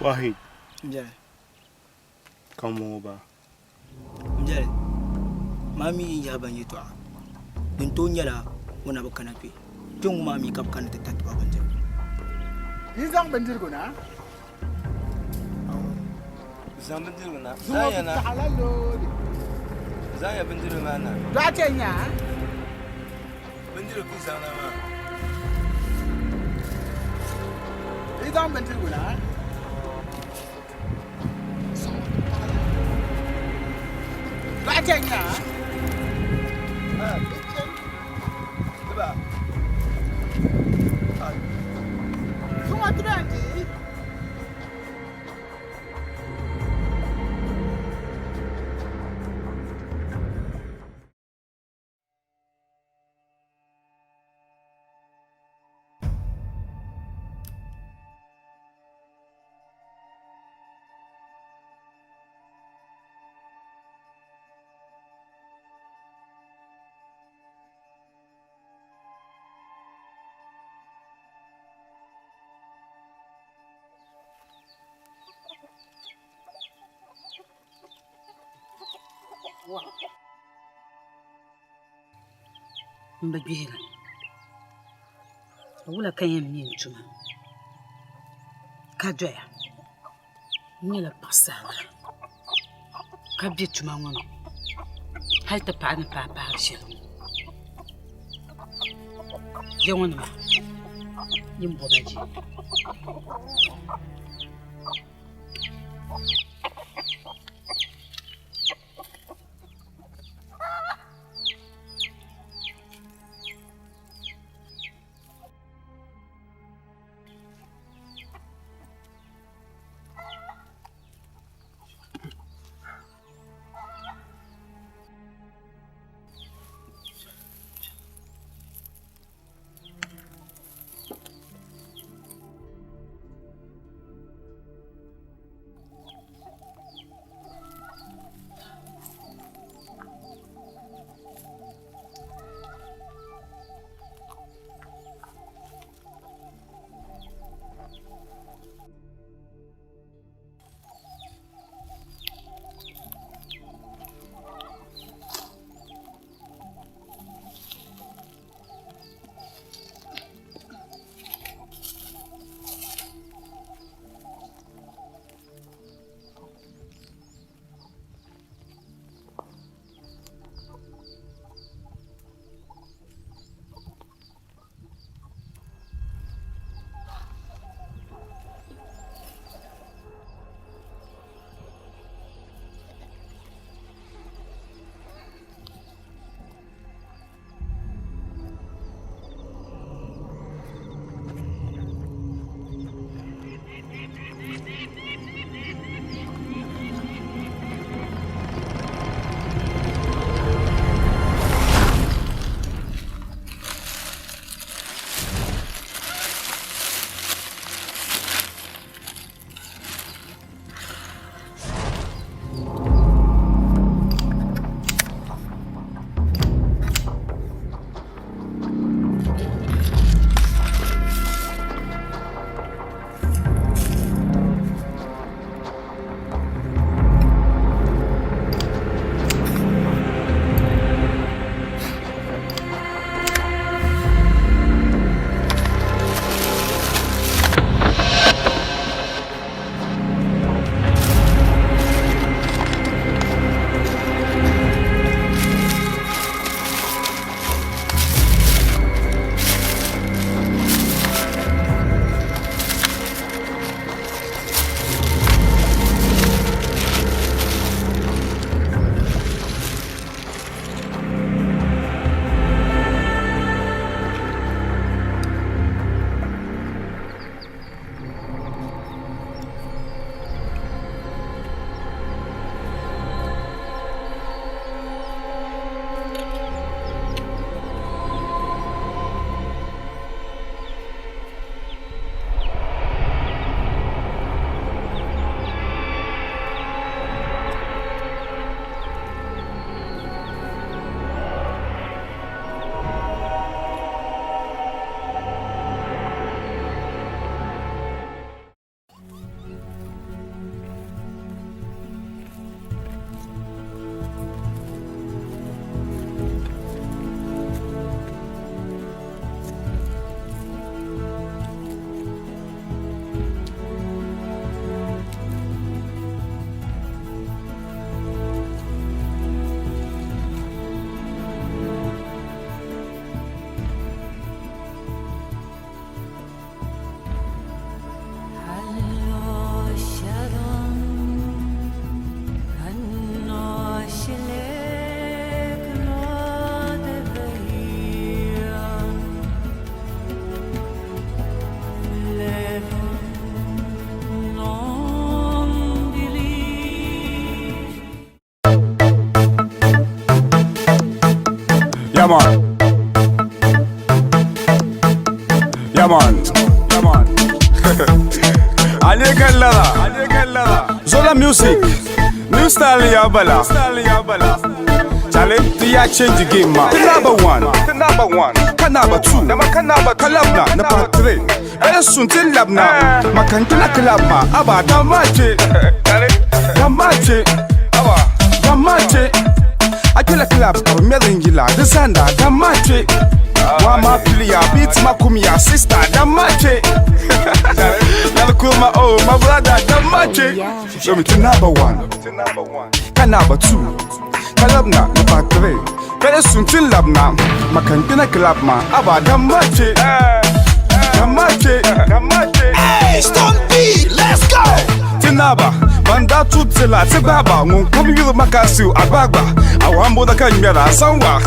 Wahid. N biɛli. Ka m-bɔŋɔ baa. N biɛli. Maa mi yi yahi ban yɛtɔɣa, din tooi nyɛla o na bi kana kpe. Kpe ŋɔ maa mi ka bɛ kana ti tariti ba bindirigu. Yi zaŋ bindirigu na? Zaŋ bindirigu na. Zuŋɔ bi taɣila loori. Zaŋya bindirigu maa na. Dɔɣite n-nyɛ a? Bindirigu ka yi zaŋ na maa. Yi zaŋ bindirigu na? Dɔɣite n-nyɛ a? Zuŋɔ ti bɛn di. M bi gbihira, ka wula ka yɛn mi n tuma ka doya? N nyɛla paɣisariga ka be tuma ŋɔ ni hal ti paai ni paai paari shɛli ŋɔ. Ya ŋɔ nima, yin bo ma je. Music, new style ya bala. Charlie, do ya change the game ma? The number one, the number one, kanaba two, kanaba kalabna, na part three. Very soon till labna, makantila club ma. Aba damache, damache, aba damache. Akila club, kabe the sanda damache. Wa ma pilia, beat ma kumia, sister damache. Yalla oh my brother damache. Show me to number one, kanaba two, kalabna na part three. Very soon till labna, makantina club ma. Aba damache, damache, damache. Hey, Stone B, let's go. Tinaba, banda tutela, tibaba, ngun kumi yuru makasiu agbagba. Awambo da kanyara sanwa.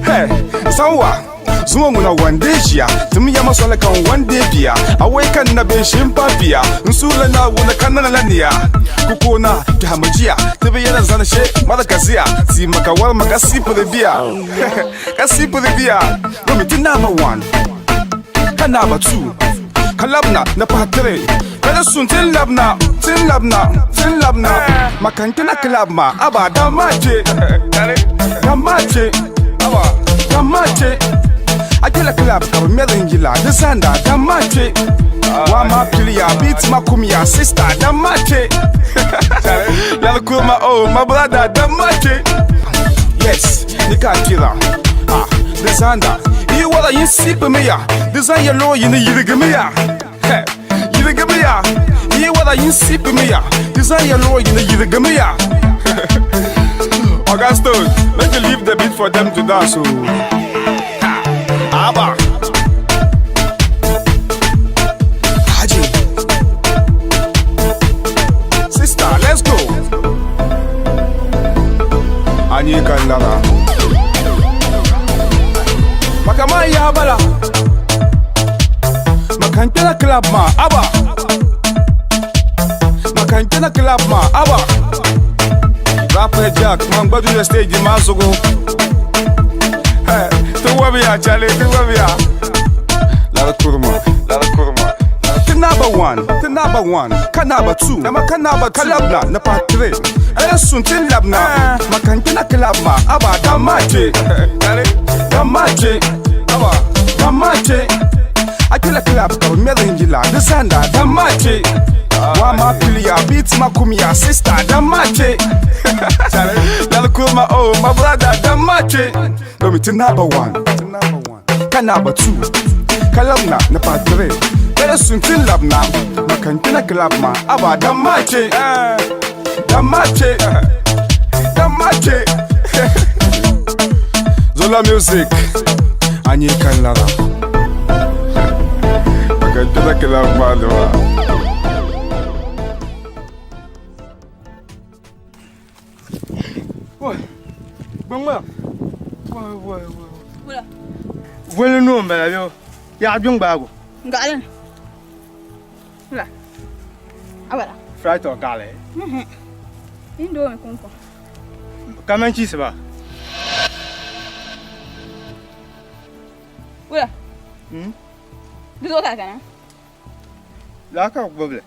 Hey, sanwa. Zuwa muna wande jiya, tumi ya maswala kan wande biya. Awai kan na be shimpa biya, nsula na wuna kanana laniya. Kukuna kihamajiya, tibi yana zana she madakaziya. Si makawar makasi pure biya. Kasi pure biya. Rumi tinaba one, kanaba two, kalabna na part three. Very soon till labna, till labna, till labna. Makankina club ma, aba damache, damache, aba damache. Akila club kabe meringila, the sanda damache. Wa ma pilia, beat ma kumia, sister damache. Yalla kuma oh my brother damache. Yes, nika kira. Ah, the sanda. You wala yin sip me ya. Design ya lo yin yirigi me ya. Hey, yirigi me ya. You wala yin sip me ya. Design ya lo yin yirigi me ya. Augusto, let you leave the beat for them to dance. Oh. Abba. Haji. Sister, let's go. Anyi kandara. Makama ya bala. Makankela club ma aba. Makankela club ma aba. Rapper Jack, man gbadu the stage ma zogo. Hey, to wabia Charlie, to wabia. La kurma, la kurma. The number one, the number one, kanaba two, nama kanaba kalabna na part three. Very soon till labna, makankina club ma aba damache, damache, aba damache. Akila club kabe meringila, the sanda damache. Wa ma pilia, beat ma kumia, sister damache. Yalla kuma oh my brother damache. Let me to number one, kanaba two, kalabna na part three. Very soon till labna, makankina club ma aba damache, damache, damache. Zola Music, anyi kanlara. Makankina club ma do. Oi, bangma. Woi woi woi. Wala no mbala yo. Ya jung bago. Ngalen. Wala. Awala. Fry to gale. Indo me konko. Kaman chi sba. Wala. Dizo ka kana. La ka gbable.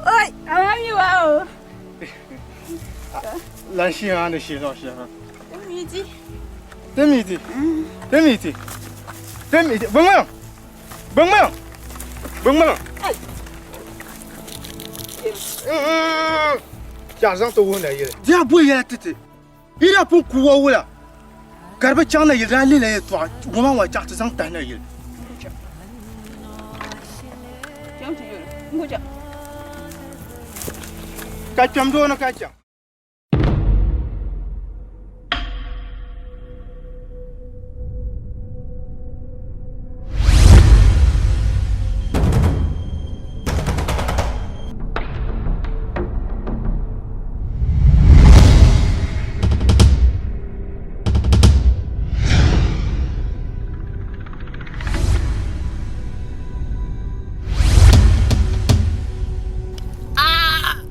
Oi, amami wa o. Lan shi ha ne shi zo shi ha. Midi. Demidi. Demidi. Demidi. Bangma. Bangma. Bangma. Ya zan to wona yele. Dia bo yele tete. Ira pun kuwa wala. Garba chang na yele le le to woma wa cha zang ta na yele. Chang ti yele. Ngo cha. Ka cham do na ka cham. Ah!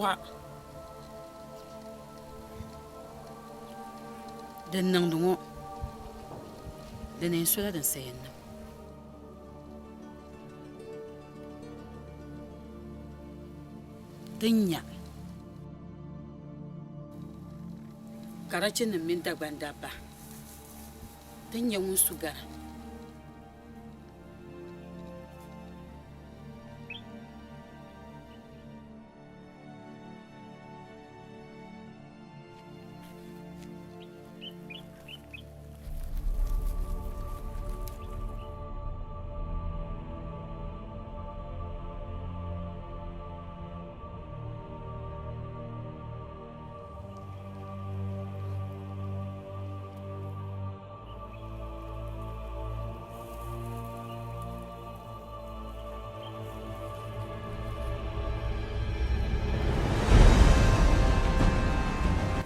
Kuɣa din niŋdi ŋɔ di na yɛn sola din sa yɛn niŋ. Ti nya Karachinim mini Dagban dabba ti nya ŋun su gari.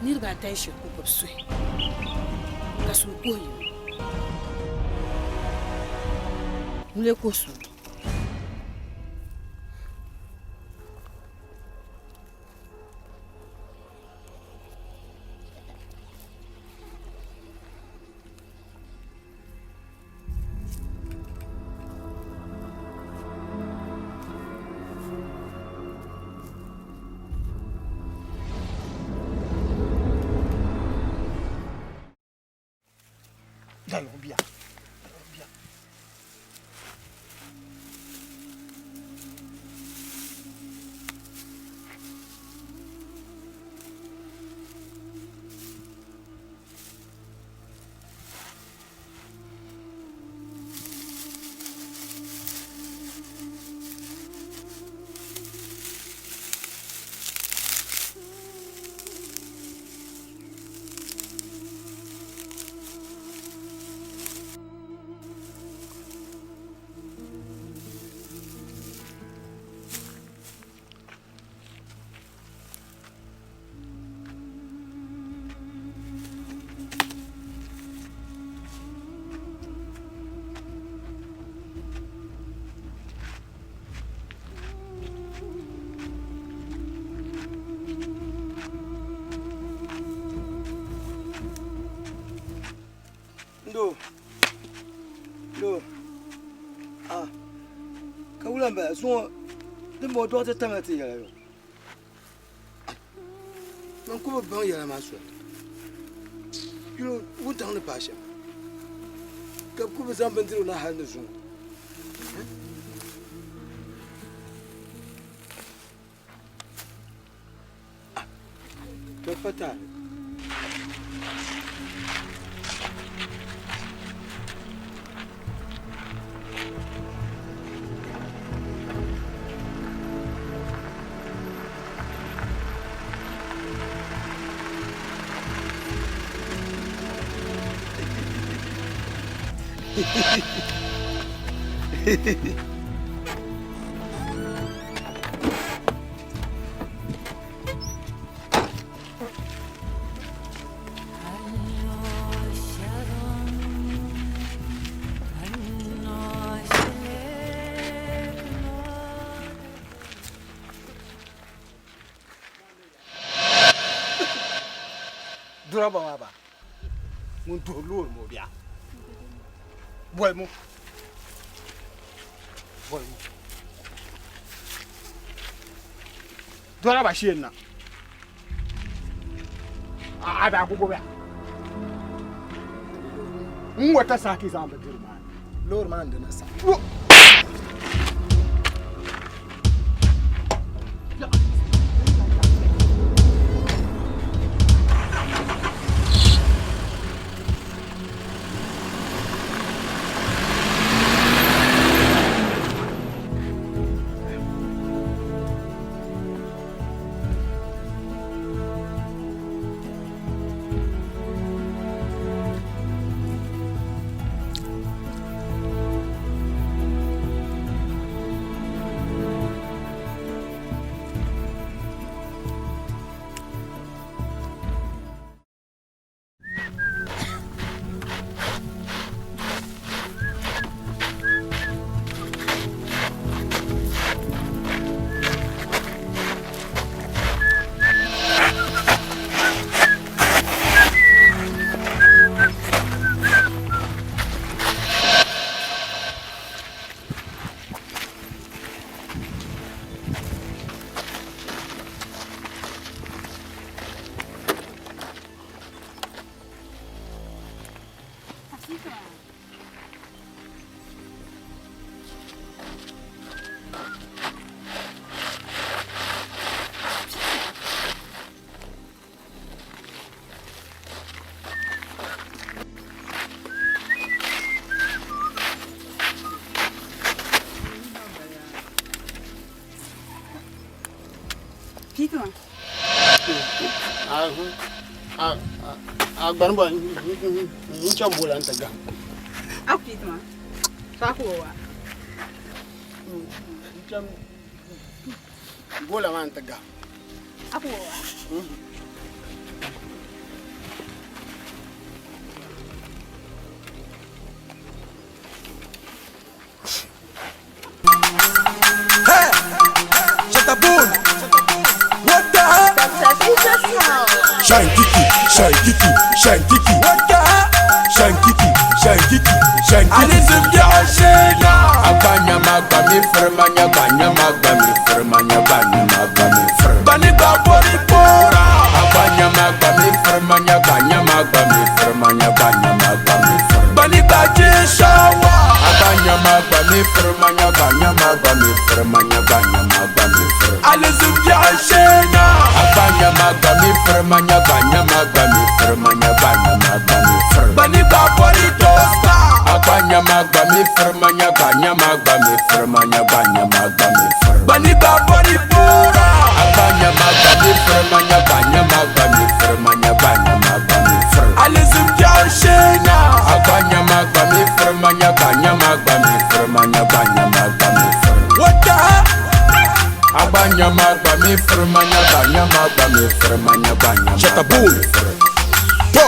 Niriba ata yi shiri ku gbubi suhi ka suhi kuhi yino, ŋun lee kuhi suhi? Ndo ndo ah ka wula n bala zuŋɔ din bɔŋɔ dɔɣitɛ tamla ti yɛla yo Man ku bi baŋ yɛla maa soli. Yino wuntaŋ ni paai shɛm ka bɛ ku bi zaŋ bindirigu na hal ni zuŋɔ. To pa taali. Duraba maa ba ŋun duhiri loori maa o bia boli mu boli mu duraba shee na a daa ku gbubi a n wata saha ka yi zaŋ bindirigu maa loori maa n dina sa Yi ti ma. A gbani bɔ n chaŋ bola n ti gahim. A ku yi ti ma. So a ku wa. N chaŋ bola maa n ti gahim. A ku wa. Hey, Shataboon. What the hell? Shine Kiki, Shine Kiki, Shine Kiki. What the hell? Shine Kiki, Shine Kiki, Shine Kiki. Alizim Yashina. Agbanyama gbami firmanya gbanyama gbami firmanya gbanyama gbami fir. Bani babori pora. Agbanyama gbami firmanya gbanyama gbami firmanya gbanyama gbami fir. Bani baje shawa. Agbanyama gbami firmanya gbanyama gbami firmanya gbanyama gbami fir. Alizim Yashina. Agbanyama gbami firmanya gbanyama gbami firmanya gbanyama gbami fir. Bani babori tosta. Agbanyama gbami firmanya gbanyama gbami firmanya gbanyama gbami fir. Bani babori pora. Agbanyama gbami firmanya gbanyama gbami firmanya gbanyama gbami fir. Alizim Yashina. Agbanyama gbami firmanya gbanyama gbami firmanya gbanyama gbami fir. What the hell? Agbanyama gbami firmanya gbanyama gbami firmanya gbanyama. Shataboon. To.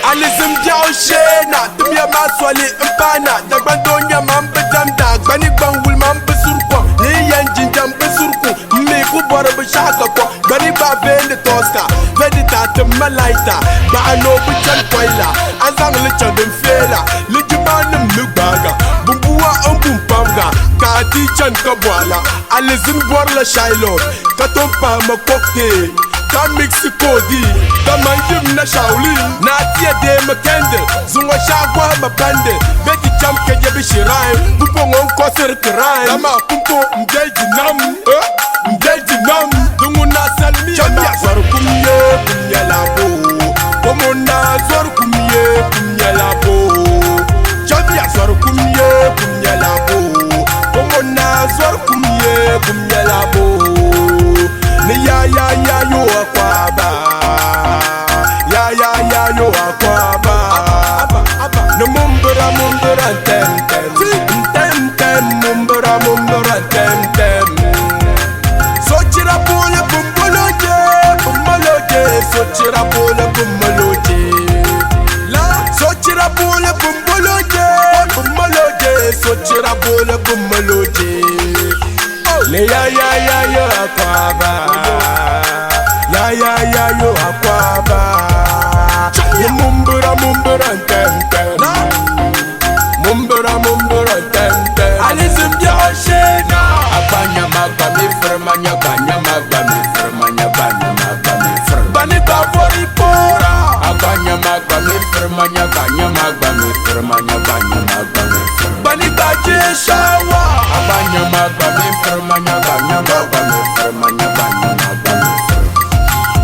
Alizim Yashina. Tumiya maswali mpana. Dagbando nyama mbijamda. Gbani gbangul mambisurko. Ni yan jinjam bisurku. Mi ku bor bi shaka ko. Gbani ba vendi toska. Vendi ta malaita. Ba ano bi chan koila. An zaŋ li chaŋ din feela. Lijimanim ni gbaaga. Bumbuwa n bum pamga. Ka ti chan ka bɔla. Alizin bɔrila Shiloh. Ka tom paama cocktail. Ka Mexico di. Ka man yim na Shaolin. Na tiya deema candle. Zuŋɔ shagɔhi ma pande. Bɛ ti cham ka je bi shiraim. Pumpɔŋɔ n kɔsiri crime. Dama pumpo n bɛli nam. Eh, n bɛli nam. Di ŋuna salimiya ma. Zɔri kum ye kum nyɛla bo. Komo na zɔri kum ye kum nyɛla bo. Chamiya zɔri kum ye kum nyɛla bo. Komo na zɔri kum ye kum nyɛla bo. Ni ya ya ya yo akwaba. Ya ya ya yo akwaba. Ni mumbura mumbura tem tem. Tem tem mumbura mumbura tem tem. Sochira pole bumboloje bumboloje sochira pole bumboloje. La sochira pole bumboloje bumboloje sochira pole bumboloje. Le ya ya ya yo akwaba. Ya ya ya yo akwaba. Ni mumbura mumbura tem tem. Mumbura mumbura tem tem. Alizim Yashina. Agbanyama gbami firmanya gbanyama gbami firmanya gbanyama gbami fir. Bani babori pora. Agbanyama gbami firmanya gbanyama gbami firmanya gbanyama gbami fir. Bani baje shawa. Agbanyama gbami firmanya gbanyama gbami firmanya gbanyama gbami fir.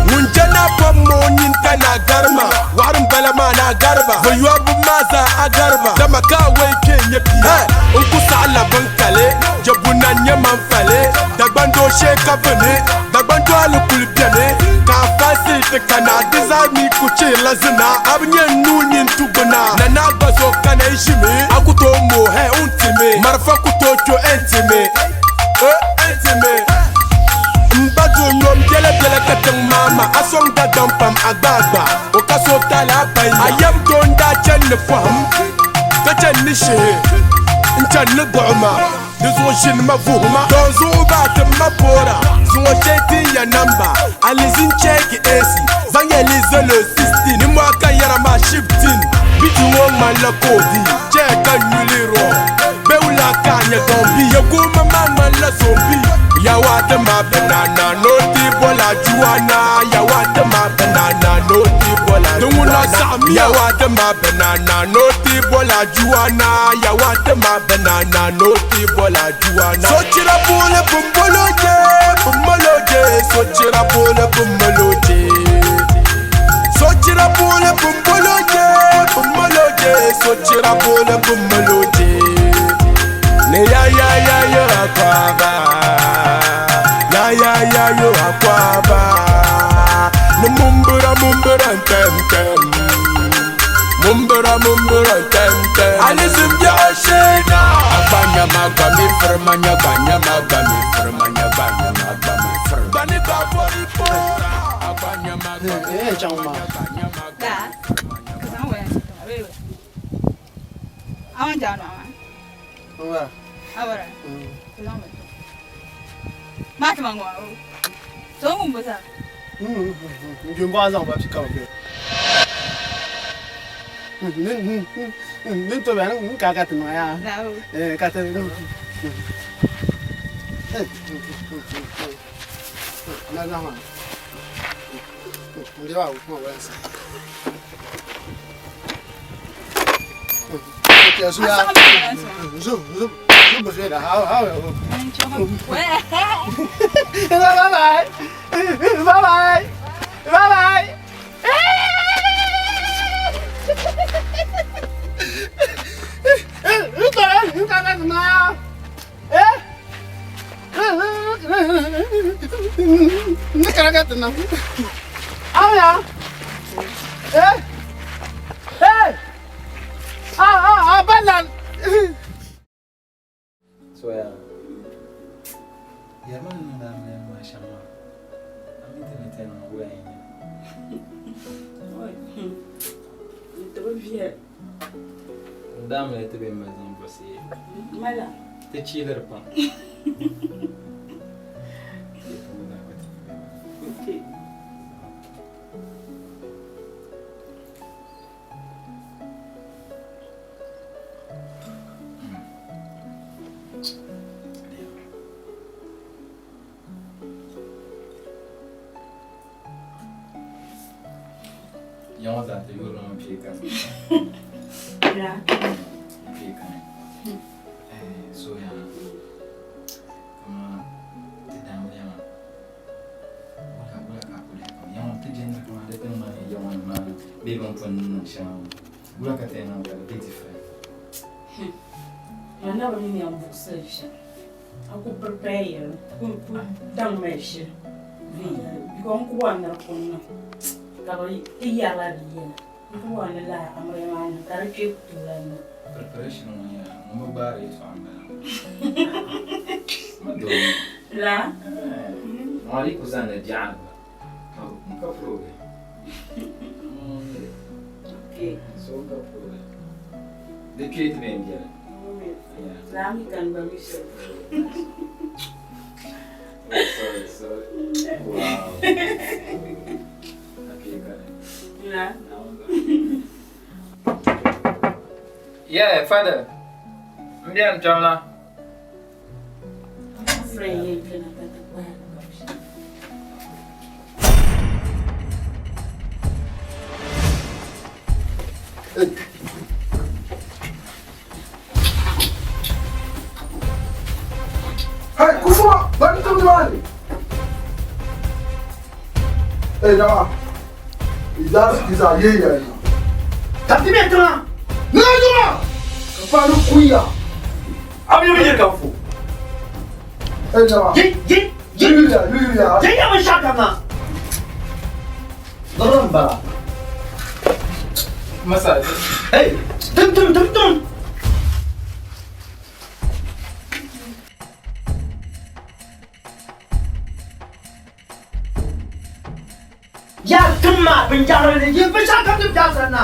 Ŋun jana pam mo nyinta na garma. Warin bala ma na garba. Voyuwabu ma za a garba. Dama ka wai ke nye pia. N ku saɣila bin kale. Jabu na nyɛ man fale. Dagbando she ka bini. Dagbando ali kuli beni. Ka fansi ti kana. Di zaa mi ku la zina. A bi nyɛ nuu nyin tugbina. Nana gba zo kana n ʒimi. A ku tooi mo hɛ n timi. Marifa ku tooi kyo n timi. Eh, n timi. N ba do nyom biɛla biɛla ka tiŋ maama a sɔŋ dagbam pam a gbaagba o ka so tali a panya a yɛm doo n daa chani ni pɔhim ka chani ni shihi n chani ni gbuɣima di zuɣu ʒini ma vuhima don zuɣu baa ti ma poora zuŋɔ shee tin ya namba alizin chɛki ac zaŋ yɛli zolo 16 ni mɔɣu ka yɛra maa shiftin biti ŋɔ ŋmanila koodi chɛ ka nyuli rɔ bewula ka nyɛ dɔmbi yagoma maa ŋmanila zombi Yawa te ma banana no ti bola juana. Yawa te ma banana no ti bola juana. Yawa te ma banana no ti bola juana. Yawa te ma banana no ti bola juana. Sochira bole bumboloje bumboloje sochira bole bumboloje. Sochira bole bumboloje bumboloje sochira bole bumboloje. Ne ya ya ya ya akwaba. Ya ya ya yo akwaba. Ni mumbura mumbura ntem tem. Mumbura mumbura ntem tem. Alizim ya shena. Agbanya magba mi firmanya gbanya magba mi firmanya gbanya magba mi firmanya. Bani ba bori pora. Agbanya magba. Eh, chaŋ maa. Da. Kasan waya. Abewe. Awan jano awan. Awara. Awara. Kasan waya. Ma ta mangwa. So mun busa. Njun ba zaŋ ba fi ka bɛ. Nin to bɛ n ka ka ti niŋ ya. Eh, ka ti. Na zaŋ ma. Ndi wa ko wa sa. Okay, so ya. Zo zo zo ba fi da ha ha. Bye bye. Bye bye. Bye bye. So yaa, yɛrima ni niŋdi amiliya maa shɛm maa, a mi ti ni ti niŋ wula n-nyɛ? N ti bi viɛli. N daamiliya ti bɛ mali zaŋ buɣisi ye. Mala. Ti chiiliri pam. Okay. Ya ŋɔ zaa ti yurila ŋɔ kpee kani. La. Kpee kani. So yaa, kaman ti daamiliya maa, wula wula ka a kuli pam. Ya ŋɔ ti jɛndi kaman di ti ŋmani ya ŋɔ ni maa bee bɛ ni pun niŋ shɛŋa ŋɔ. Wula ka ti yɛn niŋ ka di be different? Man na bi mi ni yɛn buɣisili shɛm. A ku prepare yɛli ku daŋ mali shili viɛnyɛla because n ku bɔri ni di ku niŋ ka bi ti yɛrila di yɛla n ku bɔri ni lala amiliya maa niŋ ka di kpee ku tooi lahi niŋ. Preparation ŋɔ nyɛla ŋun bi gbaari yɛltɔɣa m-bala. Ma doo. La? Ŋɔ di ku zaŋdi biɛɣu ni gba n ka purobi. Okay. So n ka purobi. Di kpee ti bɛn biɛni. La mi kan gba mi shɛli. Oh, sorry, sorry. Wow. Okay, got it. La? Yeah, father. M bɛni kpɛm la. Friend yɛn kpɛna ka ti kpahi ka shɛli. Hey, kusuma, bani tum nimani. Hey, jama. Iza iza ye ya ina. Tati bɛ tiŋa. Ne juma. Ka fa ni kuya. Abi bi yɛ ka fo. Hey, jama. Ye ye ye. Yuya yuya. Ye ya bin shaka ma. Lɔrɔ n bala. Masa. Hey, tum tum tum tum. Ya tim maa bin jaɣari ni yi bin shɛɣu kam ti biɛɣu sani na.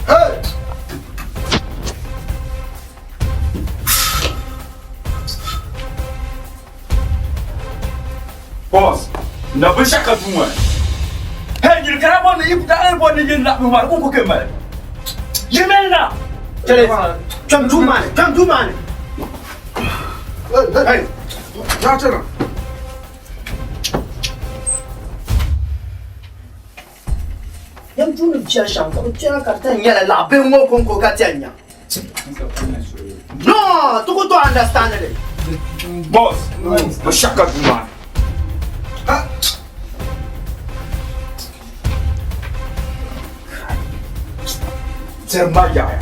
Hey! Boss, na bin shaka duma. Hey, nyiri kara bɔ ni i da bɔ ni yin la mi ma ko ko ke mali. Yimɛli na. Chɛlɛ kpɛm duu maa ni kpɛm duu maa ni. Hey, hey. Ya chana. Yɛm duu ni viɛli shɛm ka bi kpɛna ka di ti nyɛla laɣa bihi ŋɔ konko ka ti nya. No, ti ku tooi understand li. Boss, bin shaka duma. Tɛri ma yaɣaya.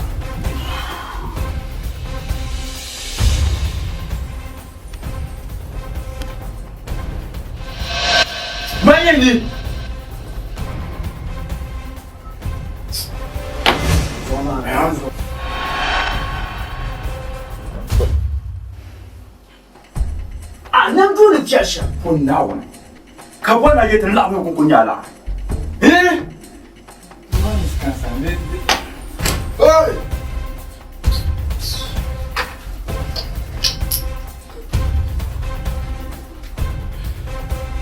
A nam duu ni viɛli shɛm. O Naawuni, ka bɔri na yɛli ti ni laɣim ni kuŋ nyɛ alaɣiri. Eh? Hey!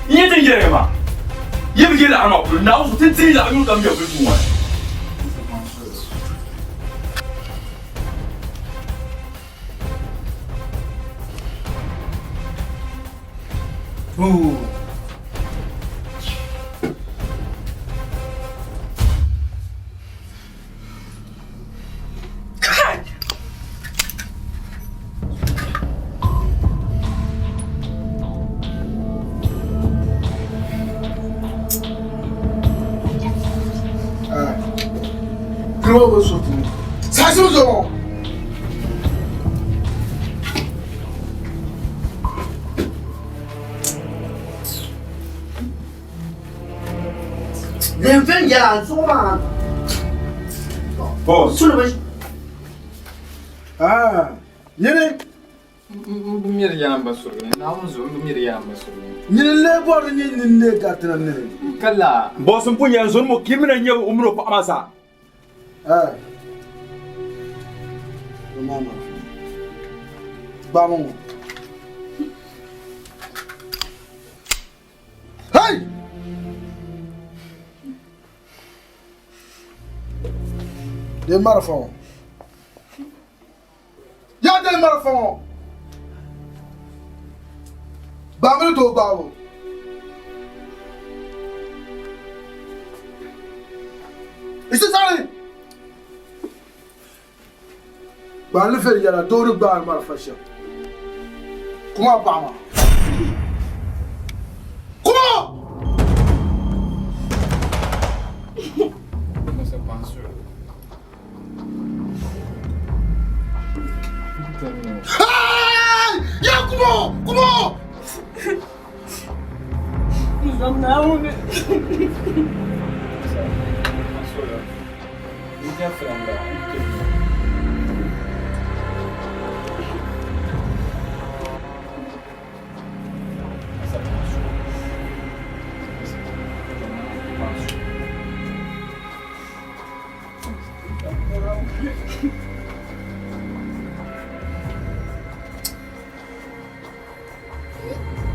N yɛ tin yɛrigi maa, yi bi yɛ laɣiri maa polo, Naawuni zuɣu ti ni ti yi laɣim yuŋ kam yɛn bili duu ŋɔ ni. Ooh. Kai! Kilo bɛ so tuni. Saɣisi zuɣu. Lihim viɛnyɛla n zuɣu maa. Boss. Suli bi. Ah, nyini. N bi miri ya m ba surigini. Naawuni zuɣu n bi miri ya m ba surigini. Nyini n-lee bɔri ni nyini n-lee gariti na nini. Ka laa. Boss n pun yɛn zoni mo kii mini n nyɛ o mini o paɣa maa zaa. Eh. Mama. Gbaami ŋɔ. Hey! Dee marafa ŋɔ. Yaa dee marafa ŋɔ. Gbaami ni tooi gbaabu. Isi sani. Gbaali viɛnyɛla doo ni gbaari marafa shɛm. Kuma a paɣa maa. Kuma! Hey! Ya kuma! Kuma! Zom Naawuni.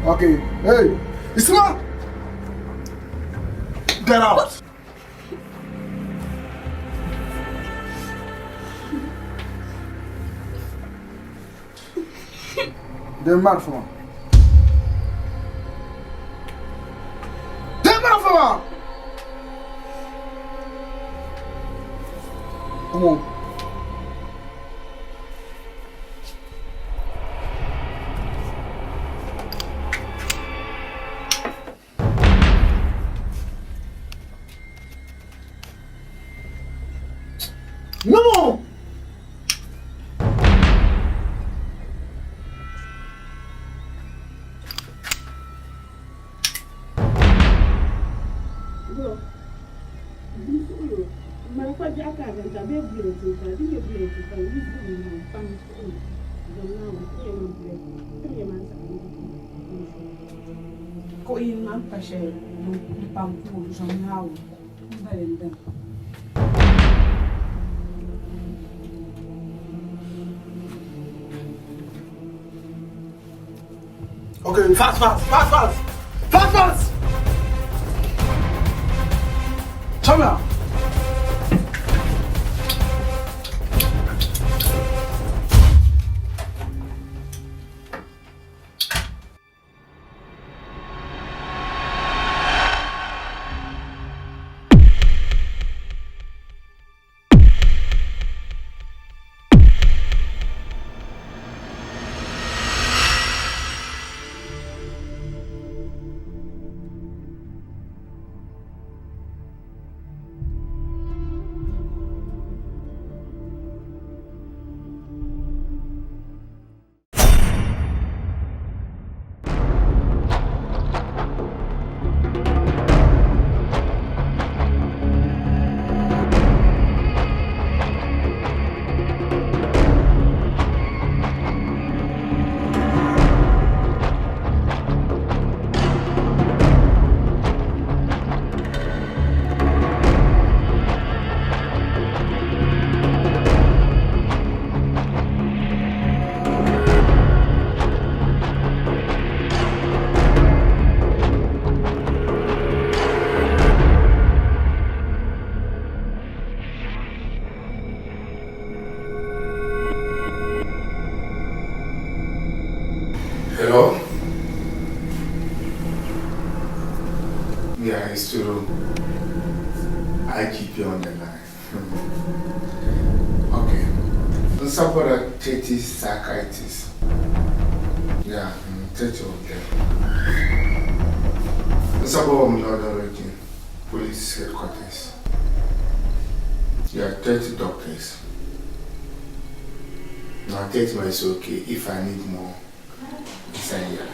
Okay, hey, Isma! Get out! They're mad for me. They're mad for me! Come on. No! Kuɣu yini maa pa shɛli di pam puuni zom Naawuni m-bala n-dini. Okay, fast, fast, fast, fast, fast, fast. Come here. It's true. I keep you on the line. Okay. N sabɔra 30 psychiatrists. Yeah, 30 of them. N sabɔra Northern Region Police Headquarters. Yeah, 30 doctors. Now 30 is okay if I need more. Inside here.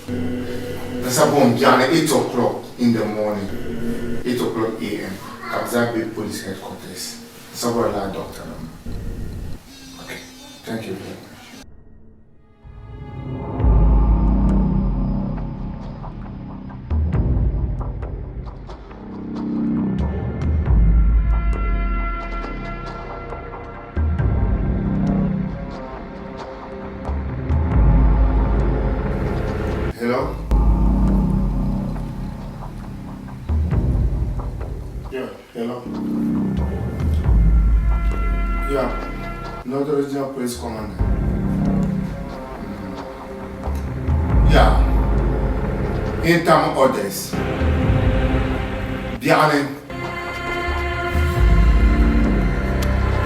N sabɔra biɛɣuni 8 o'clock in the morning. 8 o'clock a.m. Kabza Police Headquarters. N sabɔra la doctor number. Okay, thank you very much. Hello? Yeah, hello. Yeah, Northern Regional Police Commander. Yeah. In term orders. Biani.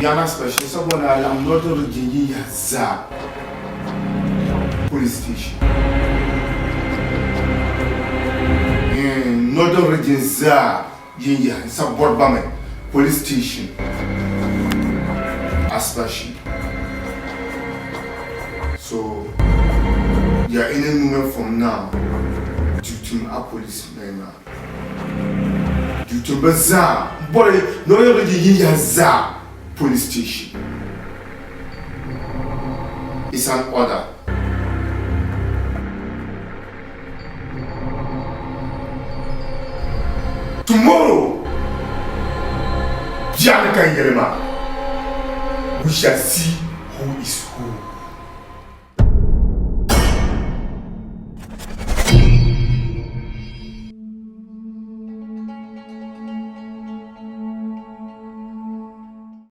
Biana special. Someone I'm Northern Region Yaza Police Station. In Northern Region Za Yinya Sabor Police Station. Aspashi. So, yeah, any moment from now, due to a policeman now. Due to Bazaar, boy, no, you Za Police Station. It's an order. Tomorrow, Bianca Yerema, we shall see who is who.